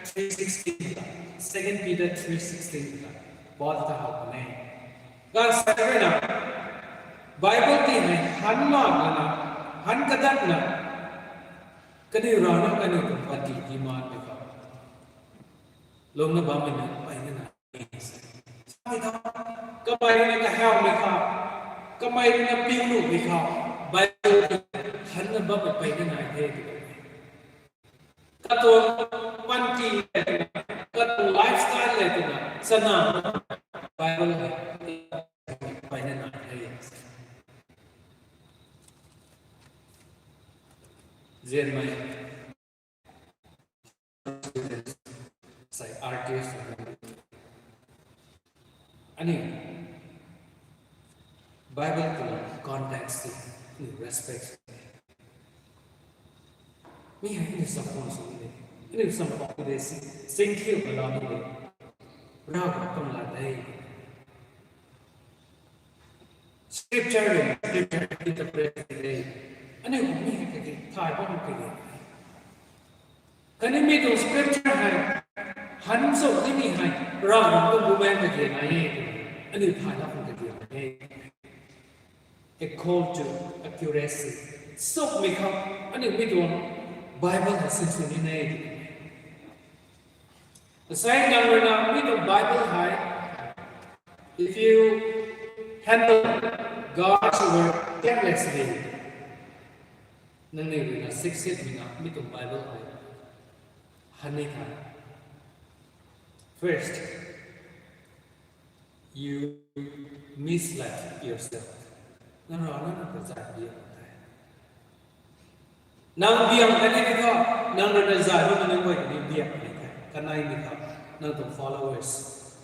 three sixteen ta, Second Peter three sixteen ta, Paul ta how puni e. Ganv sa rui na, Bible ti hei han mak lana, han kadatna, kaniw rana kaniw tuang panty demand mei khou, lungcna bammei na mpeyna nai. Samei tha, kamei rui na kahawmei khou, kamei rui na piu nuhmei khou, Bible ti hanna bammei mpeyna nai the tw e. Katuang panty le twna, katuang lifestyle le twna chana, Bible hei mpeyna nai the. Zianmei sei artist, aniu Bible tuang context ti aniu respect mi hei aniu support sw ni de, aniu support ni de, sing, singkhiu kala ni de, Ravguangc tuang lat de. Scripture rui, scripture interpret de. Aniu mi hei kage thay bam kage. Khatni mi tuang scripture hei han sw ni mi hei Ravguangc tuang bumaengh kage nai e. Aniu thay na khang kage nai e. A call to accuracy. Sukmei khou aniu mi tuang Bible hei sinsw ni e. Asei nang rui na mi tuang Bible hei, if you handle God's word carelessly, nangniw rui na siksikmei na mi tuang Bible hei han ni the. First, you mislead yourself. Nang rana nang ta zat biak the. Nang biang kani di tho, nang rui na zay bammei nunc guay kani biang kani the. Kanei mi tho, nang tuang followers,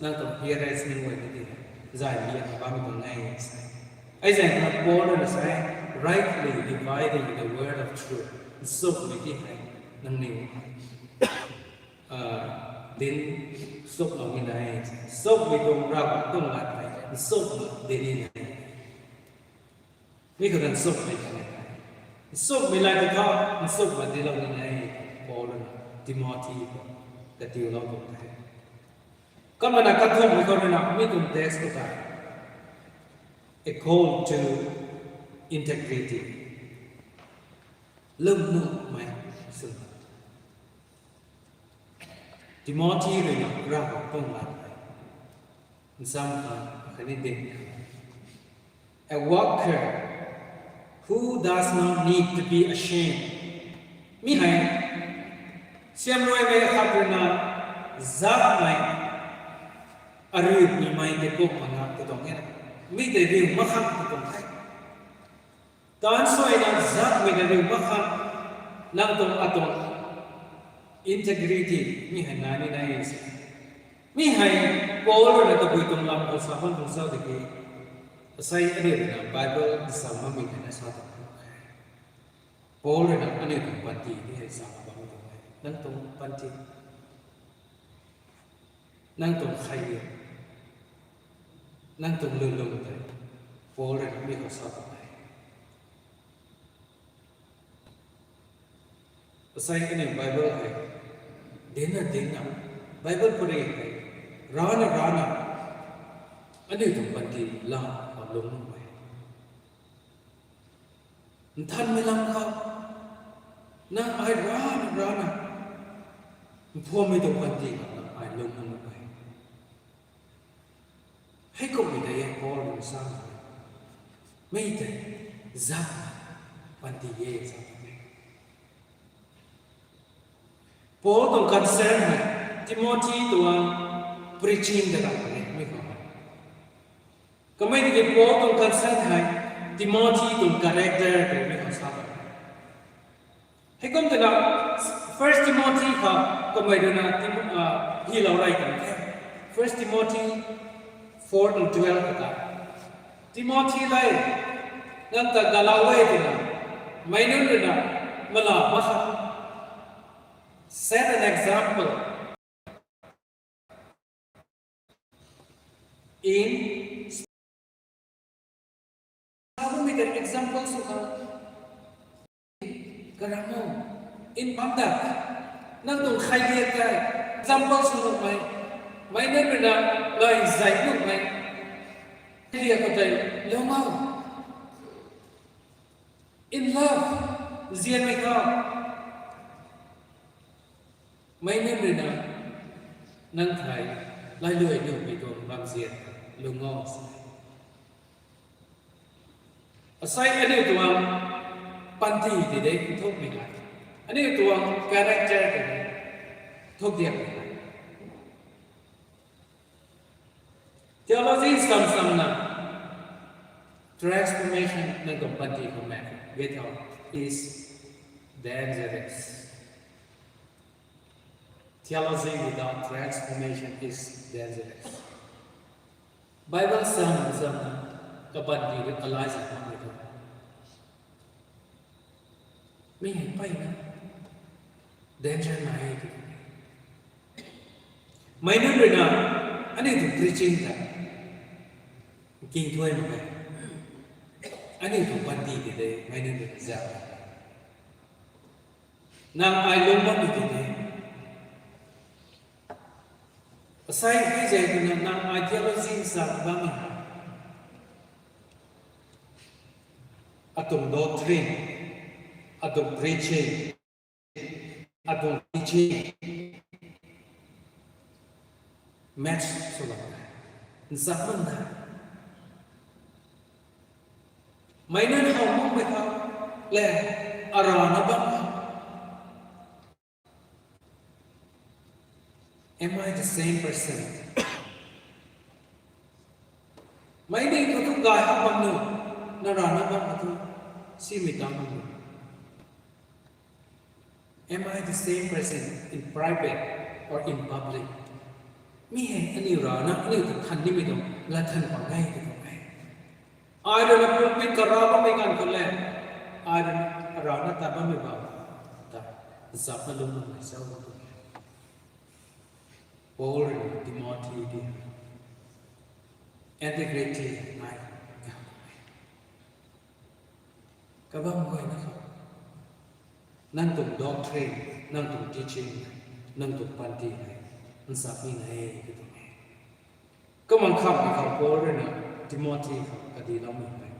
nang tuang hearers nunc guay kani di he. Zay biang bammei tuang nai e sa. Ai zay na Paul rui na sa e, rightly dividing the word of truth. Nchumhmei di hei, nangniw, ah, dinc nchumhloumei nai. Nchumhmei tuang Ravguangc tuang lat hei, nchumhmei dinc ni nai. Mi khou ta nchumhmei ta nai. Nchumhmei lat tei tho, nchumhmei dinclou ni nai. Paul rui na Timothy khou katiulou tuang the. Kumna kathumhmei khou rui na mi tuang text khou tei, a call to integrity. Lwmnuhmei swna Timothy rui na Ravguangc tuang lat hei ncham khang khatni dinc khang, a worker who does not need to be ashamed. Mi hei siamruaimei khat rui na zakmei, ariumei tei kum mak na katuang e na. Mi tei riu mak khang katuang the. Taanv suaina zakmei na riu mak khang, nang tuang atuang integrity mi hei nai ni nai e se. Mi hei Paul rui na tabui tuang lam khou sa bam tuang zauc tiki, asei aniu rui na Bible ncham makmei hei na sa tuang the. Paul rui na aniu tuang panty ni hei sa bam tuang e. Nang tuang panty, nang tuang khailiak, nang tuang lwnlung tei Paul rui na mi khou sa tuang e. Asei aniu Bible hei dincna dincna, Bible pary hei rana rana, aniu tuang panty lam khou lungc nuh e. Nthanmei lam khou, nang ai rana rana, mphammei tuang panty khou nang ai lungc nuh e. Heikumhmei tei e Paul rui sa, mi tei zakmei panty e sa e. Paul tuang concern hei Timothy tuang preaching ta lam e mi khou. Kamei tiki Paul tuang concern hei Timothy tuang character ta mi khou sa e. Heikum twna First Timothy khou kamei rui na Tim-, ah, hylou rey kan the. First Timothy four and twelve khou ta, Timothy le, nang ta galau e twna meic nunc rui na mala mak kha. Set an example in, sa bammei ta example sw kha. Karam o, in bam da, nang tuang khailiak tei example sw nuhmei, meic nunc rui na lay zay nuhmei khailiak khou tei lung o. In love, nzianmei khou, meic nunc rui na nang thei lailuai nuhmei tuang ramzian lung o. Asei aniu tuang panty tei de nthukmei hei, aniu tuang character tei de nthuk diakmei hei, theology sam samna transformation nang tuang panty khou mak ge thau is dangerous. Theology without transformation is dangerous. Bible sam samna kapanty rui kalai sa makmei thu, mi hei mpeyna danger nai e tw. Meic nunc rui na aniu tuang preaching ta nkingthuay mak e. Aniu tuang panty tei de meic nunc rui na zauc nang ai lung bammei tei de. Asei hei zay twna nang ai theology zauc bammei hei, atuang doctrine, atuang preaching, atuang teaching match sw lak e, ncham bam da. Meic nunc how makmei khou le, arana bam khou, am I the same person? Meic nunc khou thu gay how bam nu, narana bam khou thu simei tang bam nu. Am I the same person in private or in public? Mi hei aniu rana aniu ta than nimei tuang lat than pang e tw tuang e. Ai rui na pulpit kara bammei ganv khou le, ai rui na rana ta bammei bam ta zap na lung bammei zauc tu. Paul rui na Timothy di integrity nai kabam guayna khou nang tuang doctrine, nang tuang teaching, nang tuang panty hei nzap ni na e tw tuang e. Kumna khamhmei khou Paul rui na Timothy khou kadiloumei hei,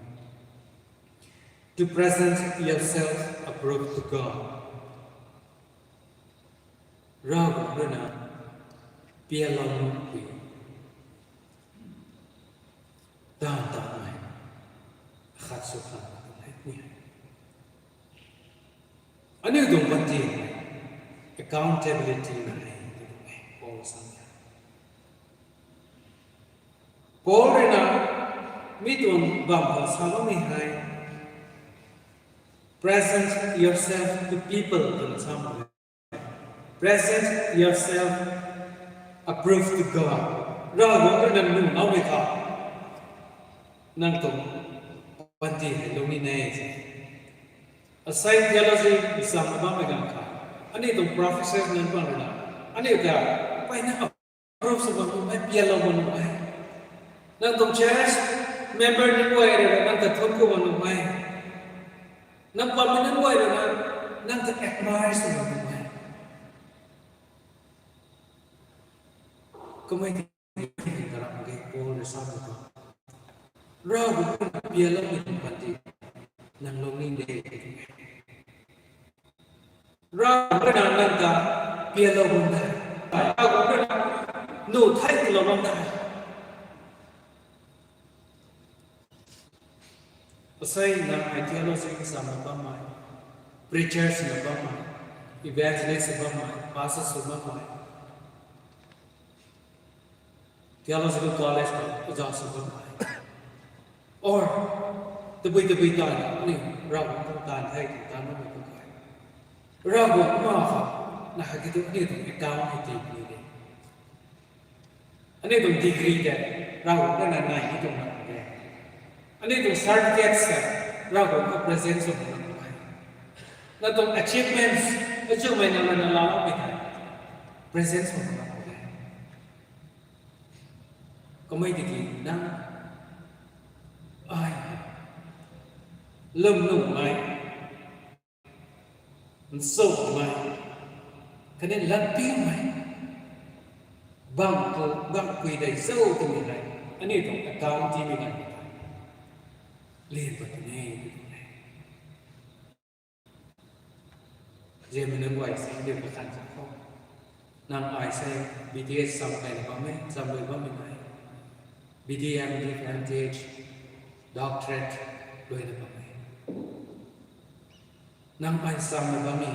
to present yourself approved to God. Ravguangc rui na pialou nuhpui taanv tatmei khat sw khang tuang e ni. Aniu tuang panty accountability na e tw tuang e Paul sa. Paul rui na mi tuang bam khou sa bammei hei, present yourself to people twna sa mak e. Present yourself approved to God. Ravguangc rui na nuhloumei khou nang tuang panty hei lung ni ne. Asei theology samna bammei ganv khou aniu tuang professors nunc bam rui na aniu ta mpeyna approve sw bam nuh e, pialou bam nuh e. Nang tuang church member nunc guay rui na nang ta thuanc ku bam nuh e. Nang pammei nunc guay rui na nang ta admire sw bam nuh e. Kummei ti karam ge Paul rui sa tu, Ravguangc rui na pialoumei tuang panty nang lung ni de. Ravguangc rui na nang ta pialou bam de. Ravguangc rui na nuh thei tiilou bam de. Asei nang hei theology samna bammei, preachers na bammei, evangelist sw bammei, pastor sw bammei, theological college khou oja sw bammei, or tabui tabui taanv aniu Ravguangc tuang taanv the twna taanv bammei tu khe. Ravguangc ma khou na hei ki tu aniu tuang account hei ti ni de. Aniu tuang degree tei Ravguangc rui na nai ni tuang mak de. Aniu tuang certificates tei Ravguangc khou present sw mak de. Nang tuang achievements achievemei nang rui na laaloumei tei present sw mak de. Kummei tiki nang ai lwmnuhmei, nchumhmei, khatni latpiumei bangc khou bangc pui dei cho twmei hei aniu tuang account tiimei ganv khou tei lian pat twna e tw tuang e. Ziamei nunc guay se aniu kakhan sa khou, nang ai se B T S cham kayna bam e, cham rui bammei nai, B D M, D M T H, doctorate luaina bam e. Nang ai chamna bammei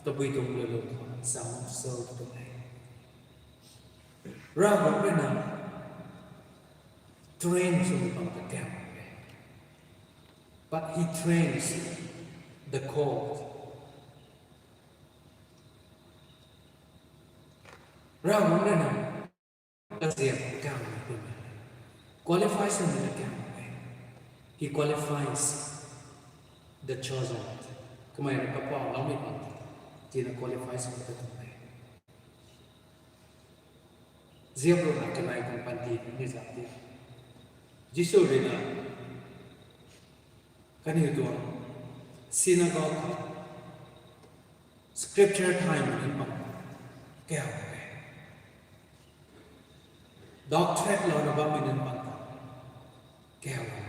tabui tuang lou lou khou cham so tw tuang e. Ravguangc rui na train swmei bam ta kam e. But he trains the called. Ravguangc rui na kaziap kammei twmei, qualify swmei ta kam e. He qualifies the chosen. Kamei rui kapauloumei bam ta tina qualify swmei ta tuang e. Ziap rui na kanei tuang panty ni zat di. Jisu rui na kaniw tuang synagogue khou scripture thaymei nunc bam kau e. Doctorate louna bammei nunc bam kau e.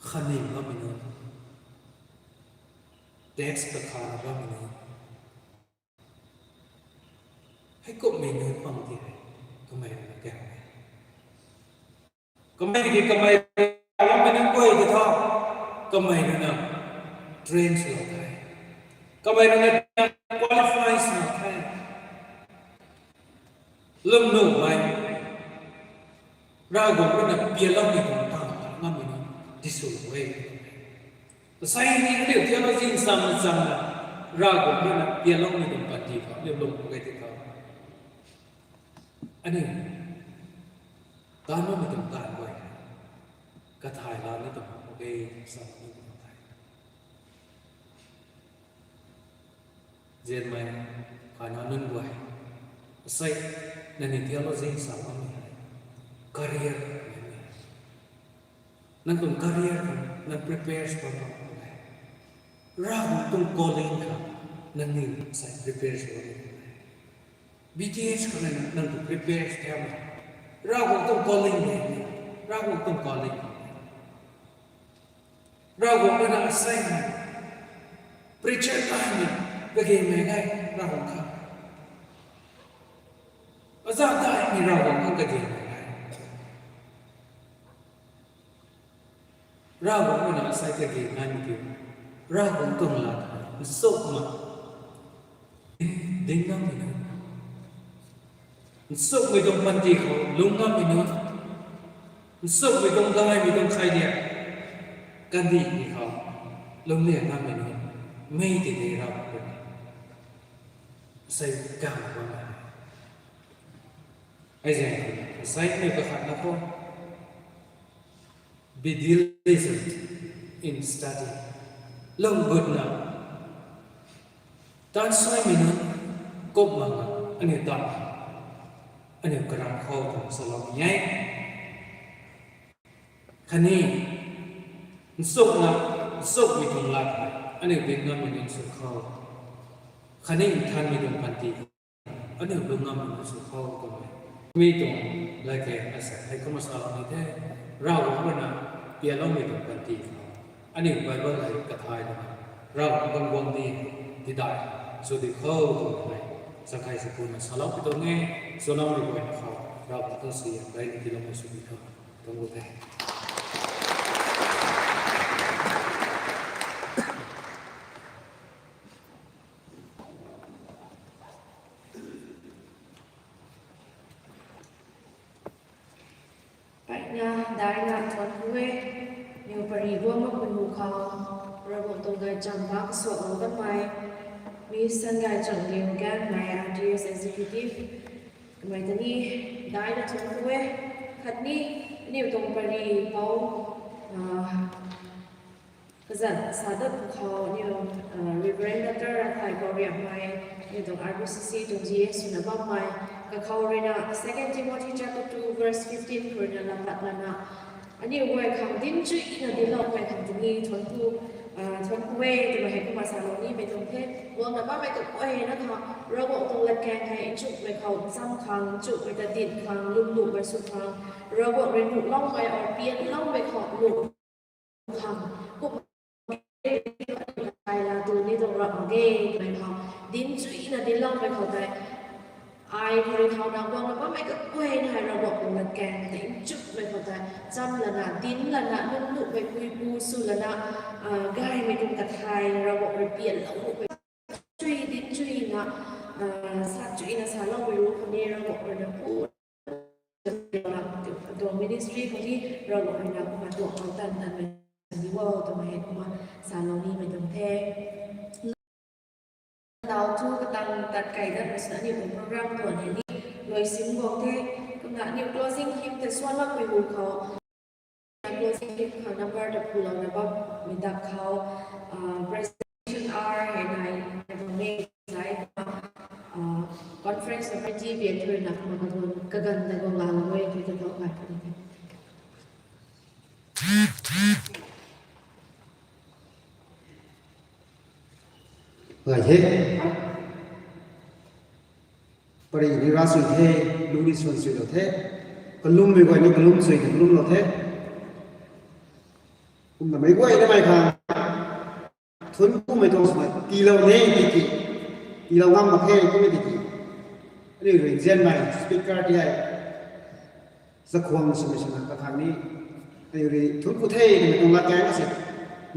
Khatni bammei nunc, tax kakhana bammei nunc, heikumhmei nunc bam ti hei kamei rui na kau e. Kamei tiki kamei bammei nunc guay ta tha, kamei rui na train swlou the, kamei rui na qualify swlou the. Lwmnuhmei, Ravguangc rui na pialoumei tuang taanv ta ngammei nunc tiswlou e. Asei ni aniu theology nsam na cham na, Ravguangc rui na pianloumei tuang panty khou aniu lung pu ge ti khou, aniu taanv bammei tuang taanv guay kathay la ni tuang mak ge, sa ni tuang tei. Zianmei kanac nunc guay, asei nangniw theology nsam bammei hei career mei, nang tuang career khang nang prepare sw bam mak ge. Ravguangc tuang calling khang nangniw asei prepare sw bam mak ge. B T H khang nang tuang prepare sw bam mak ge. Ravguangc tuang calling le, Ravguangc tuang calling. Ravguangc rui na asei hei preacher taimei kage mei ge, Ravguangc khang. Aza taimei Ravguangc khang kage mei ge. Ravguangc rui na asei kage naimei kiu, Ravguangc tuang lat hei nsuk mak ding ngammei nunc, nsukmei tuang panty khou lung ngammei nunc, nsukmei tuang gaymei tuang khailiak kandihmei khou lungclian ngammei nunc, mei tei de Ravguangc rui na asei kam bam e. Ai zaeng asei aniu kakhatna khou, be diligent in study. Lung gutna taan suaimei nunc, kummei nunc, aniu taan, aniu karam khou tuang salou ni e. Khatni nsukna, nsukmei tuang lat hei aniu ding ngammei nunc sw khou, khatni nthanmei tuang panty aniu lung ngammei nunc sw khou tuang e. Mi tuang lat khe asei hei kumna salou ni the, Ravguangc rui na pianloumei tuang panty khou aniu Bible hei kathay lana, Ravguangc tuang guangcdic tidai sw di khou tuang e. Chakhei sa kuna salou pi tuang e, swloumei guayna khou Ravguangc tuang siyan gayna tiiloumei sw di khou tuang gu the. Mpeyna daina thuanc ku e, niw pary guang makpui hu khou, Ravguangc tuang gaychamv bak kasuaklou kanmei, Miss Sangaychangliu Gaanmei, R T S Executive, kamei ta ni daina thuanc ku e. Khatni aniu tuang pary pou, kazanc sa dat khou aniu, Reverend Doctor Rathai Kouriangmei, aniu tuang R B C C tuang G S swna bammei, kakhou rui na Second Timothy chapter two verse fifteen khou rui na lambat lana, aniu guay khang dinc chuyna dincloumei khang ta ni thuanc ku, thuanc ku e twmei hei kumna salou nimei tuang the. Guangna bammei kaguayna khou Ravguangc tuang latkaeng hei nchumhmei khou ncham khang, nchumhmei ta dinc khang, lwmlumhmei sw khang, Ravguangc rui nuhloumei or pianloumei khou nuh khang, kum ai la tu ni tuang rap mak ge twmei khou dinc chuyna dincloumei khou tei, ai khou rui thauna guangna bammei kaguayna hei Ravguangc tuang latkaeng tei nchumhmei khou tei cham lana, dinc lana, lwmlumhmei puipu sw lana, gaymei tuang kathay Ravguangc rui pianlou nuhmei chui dinc chuyna, sa chuyna saloumei ru khou ni Ravguangc rui na pu tuang ministry khou ni Ravguangc rui na kumna tuang khou tan tanmei ni wo twmei hei kumna salou nimei tuang the. Nau thu katang tat kai dat rui sina aniu tuang program tuang hei ni luaisim guang the. Kumna aniu closing hymn tei swan makpui hu khou, closing hymn khou number ta phulouna bammei dak khou, presentation hour hei nai, tuang mei zai, conference na party bian thu rui na kumna kaganv tei guang laalou e tw ta thau kai puni the. Ngai the. Pary ni ra sui the, lu ni swan suilou the. Kalummei guay ni kalum sui the, kalumlou the. Kumna meic guay namei khang thuanc kumei tuang swna tiilou ni tiki, tiilou ngam mak khe kummei tiki, aniu rui nzianmei speaker ti hei chakhwang swmei swna kakhang ni, aniu rui thuanc ku the twmei tuang latkaeng ase,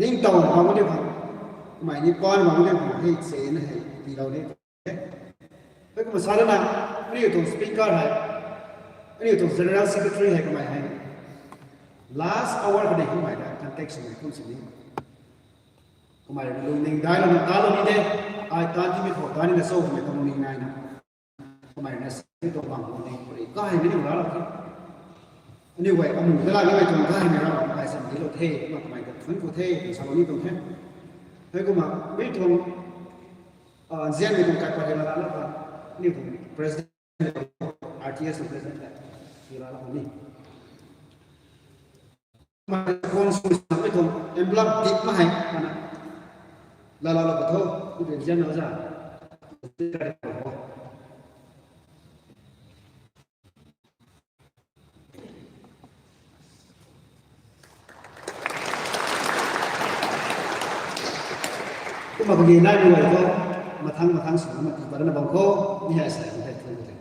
ningtow bam aniu khang, kamei ni pan bam aniu khang hei sena hei tiilou ni. Hei kumna sa lana, aniu tuang speaker hei, aniu tuang general secretary hei kamei hei last hour kani kummei ta contact swmei kum sini. Kamei lungning dailouna talou ni de, ai ta timei khou ta nina cho kamei ta lungning naina. Kamei na si tuang bang lungning puri kaimei ni ralou the. Aniu guay amu ta la nimei tuang kaimei ralou kai sam dilou the, kumna kamei ta thuanc ku the, twna salou ni tuang the. Hei kumna mi tuang, ah, nzianmei tuang kai pat hei la ralou kan, aniu tuang president, R T S tuang president ta, ti ralou kan ni. Mei tuang envelope dik ma hei, ana, lala la patho, iben zian na za. Kumna kage nai ni guay khou, mathang mathang swna tii pat na bam khou, mi hei sa, mi hei thuanc the.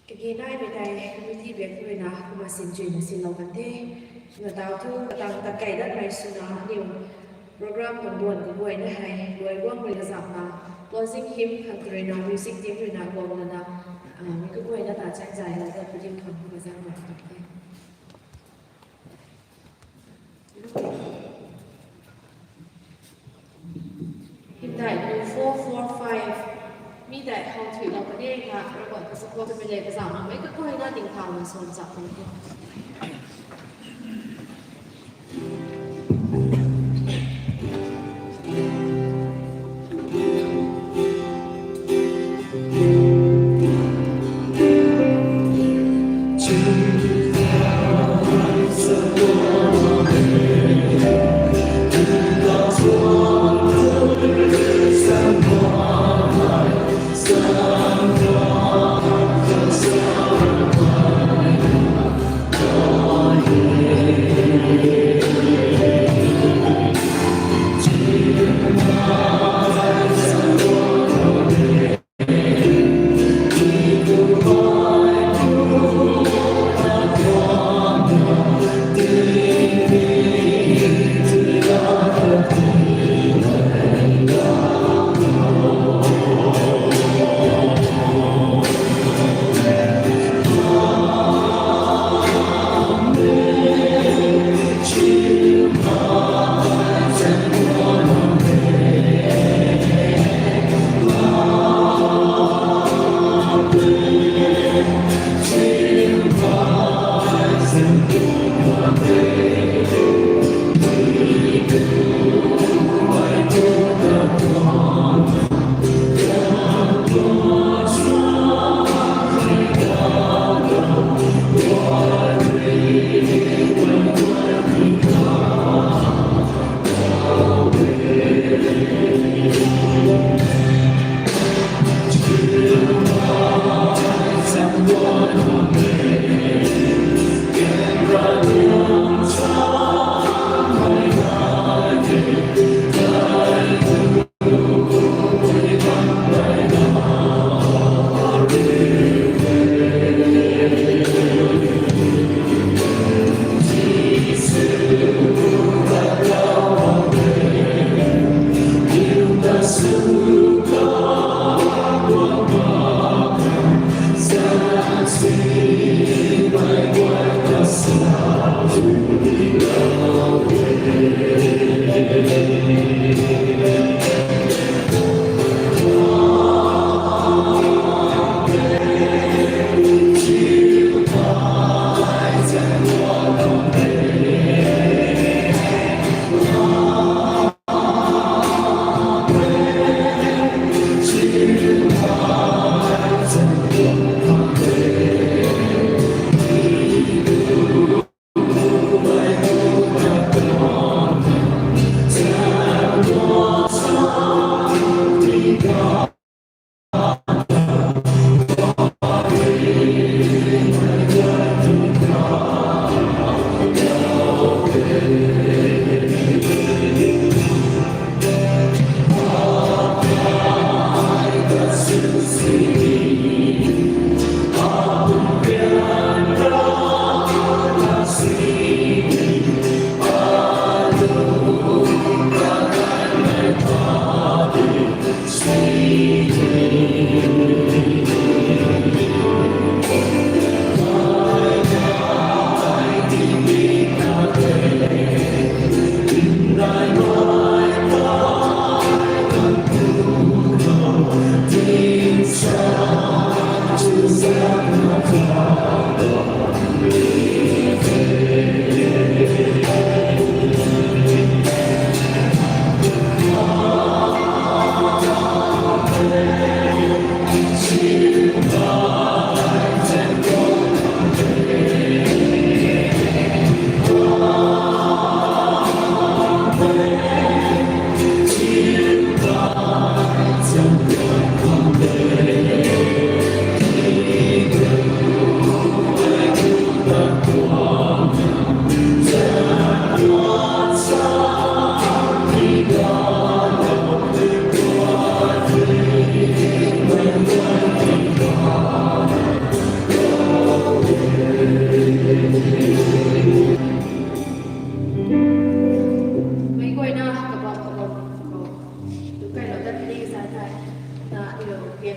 Kage naimei tei committee biak ruina kumna sinchuina sinlou kan the. Kumna tau thu katang tatkei datmei swna aniu program kan duan kaguayna hei luai guangmei kazapna closing hymn khang ruina music team ruina guang lana, ah, mi kaguayna ta chang zay lou dat padiu khang kumna zang mak kan the. Hymdaih nu four four five. Mi tei how thuilou kan e na, Ravguangc ta support twmei le kazauh makmei kaguayna dingthauna swan chap kan the.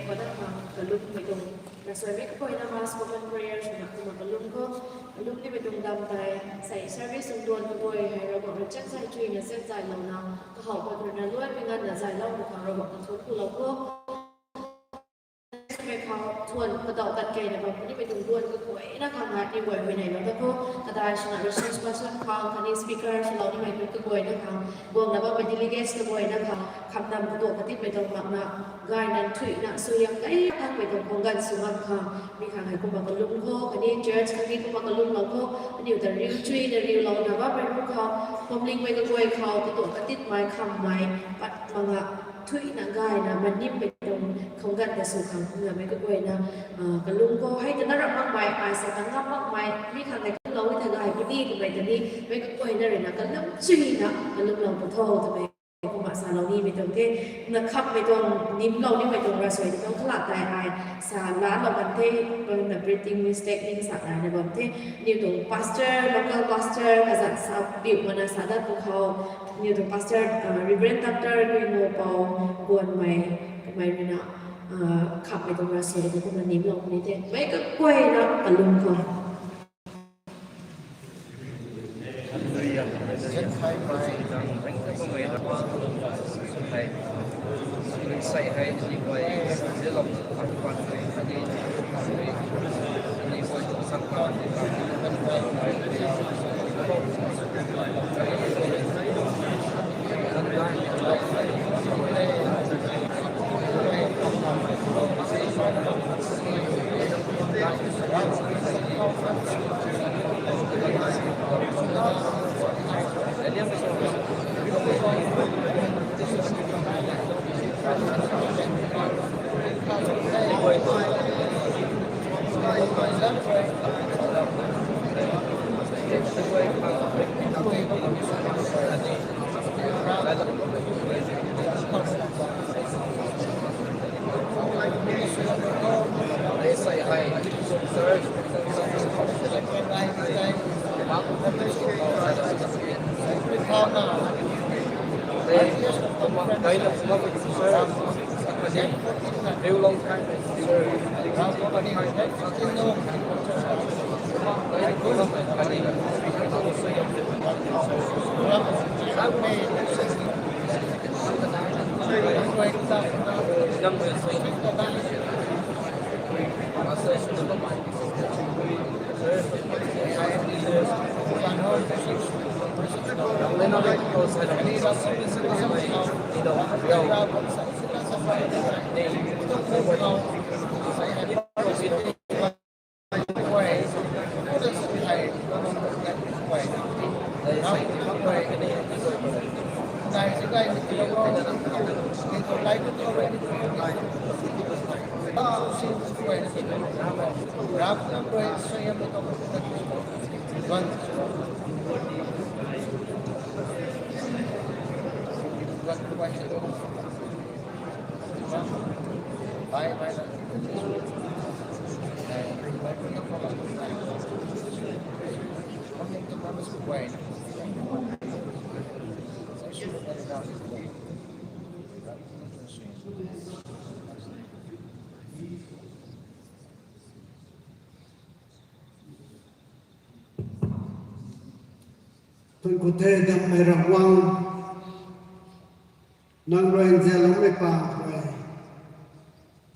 Padan khang kalum mei tuang, na suai mei kaguayna mass common prayer swna kumna kalum khou, kalum nimei tuang dam tei, sei service tuang duan kaguay hei Ravguangc rui chak zay chuina chak zaylouna, kahaw pat rui na luan mei nganvna zaylouna khang Ravguangc ta thuanc kulou khou. Mei khou thuan kadauh tat keyna bam nimei tuang duan kaguayna khang ni guay huayneylou ta khou, kadai swna resource person khang khatni speaker swlou nimei tuang kaguayna khang, guangna bammei delegates kaguayna khang, khamnam katuak katitmei tuang makna, gayna thuina suaihiam kei khangmei tuang khang ganv sw ngam khang, mi khang hei kumna kalum khou, khatni church khang ni kumna kalumlou khou, aniu ta riu chuina riulouna bammei ru khou, phuamlingmei kaguay khou katuak katitmei khammei pat manga, thuina gayna manimmei tuang khang ganv ta sw khang kumna mei kaguayna, kalum khou hei ta na rap makmei, ai sa ta ngam makmei, mi khang hei kalumlou ta gay puni twmei ta ni, mei kaguayna rui na kalum chuina kalumlou pu tho twmei kumna salou nimei tuang the, na khammei tuang nimlou nimei tuang ravsuai tuang khalak tei ai sa laalou kan the, na breathing mistake ni sa naina bam the, aniu tuang pastor, local pastor kazat sa piu mana sa dat pu khou, aniu tuang pastor, Reverend Doctor Guingo Pou Guanmei, kamei rui na khammei tuang ravsuai tuang kumna nimlou ni the, mei kaguayna kalum khou. Thuanc ku the, dammei Ravguangc, nang rui nzianloumei pang rui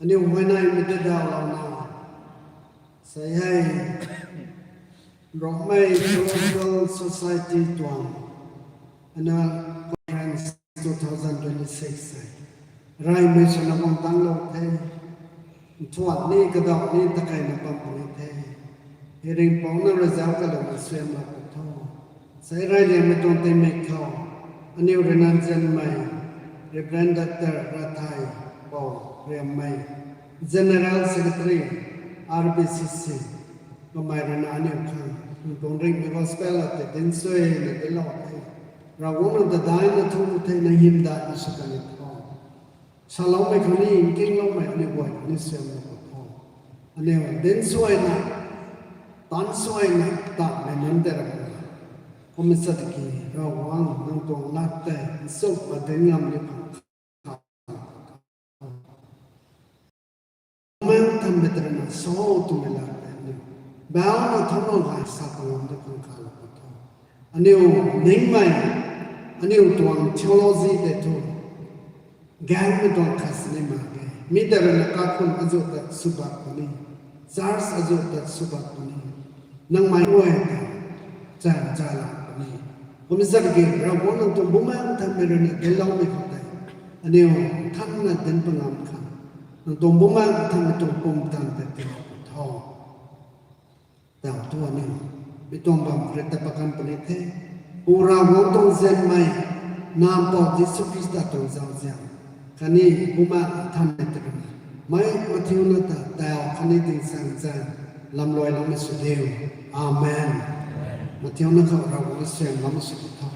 aniu huayneymei ta dawlouna, sei hei Rongmei Theological Society tuang Annual Conference two thousand twenty-six hei reymei swna guang tanglou the. Nthuan ni kadauh ni takeina bam puni the. Hei Ringhpouc nang rui zauc kalouna suaihiamlou pw tho. Sei reyliangmei tuang tingmik khou aniu rui na nzianmei Reverend Doctor Rathai Pou Riammei, General Secretary, R B C C, kamei rui na aniu khang tuang ringhmei gospel a tei dinc suina dinclou the. Ravguangc nang ta daihna thuanc ku the, nang hymdaihna sw kan ni tho. Saloumei khang ni, nkingloumei aniu guay khang ni suaihiamlou pw tho. Aniu dinc suaina, taanc suaina, tanmei nunc tei rap na, kumna sa tiki Ravguangc nang tuang lat tei nchumhna dinc ngam ni khang kha Mei tei rui na sa twmei la tei aniu bauna thangna gay sa kalam ta khang khalou pu tho. Aniu ningmei, aniu tuang theology tei thu gaengmei tuang khat sini mak ge. Mi tei rui na kakhun azuh ta swbak puni, church azuh ta swbak puni, nangmei guay ta chan chalou puni. Kumna zat ki Ravguangc nang tuang Bumaengh Nthanmei rui na dincloumei khou tei aniu thanna dinc pangam khang, nang tuang Bumaengh Nthanmei tuang pumtan tei tiilou pu tho. Tau tu aniu mi tuang bam krit ta pakan puni the. Pu Ravguangc tuang nzianmei, Nac Mpouh Jisu Khrista tuang zauzian khatni Bumaengh Nthanmei tei rui na meic mathiuna ta tau khatni tingsaengzaeng lamluailoumei sw diu. Amen. Mathiuna khou Ravguangc suaihiamloumei sw di tho.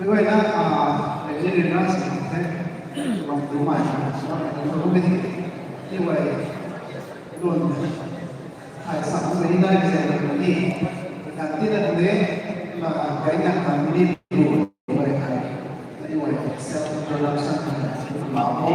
Mei guayna, ah, engineer na si the, wang tu mai, so, tu mai, ni guay, lun, ai sa mei nai se ni, kan ti na de, ma, guayna kan ni, guay ai, ni guay self introduction, ma ho,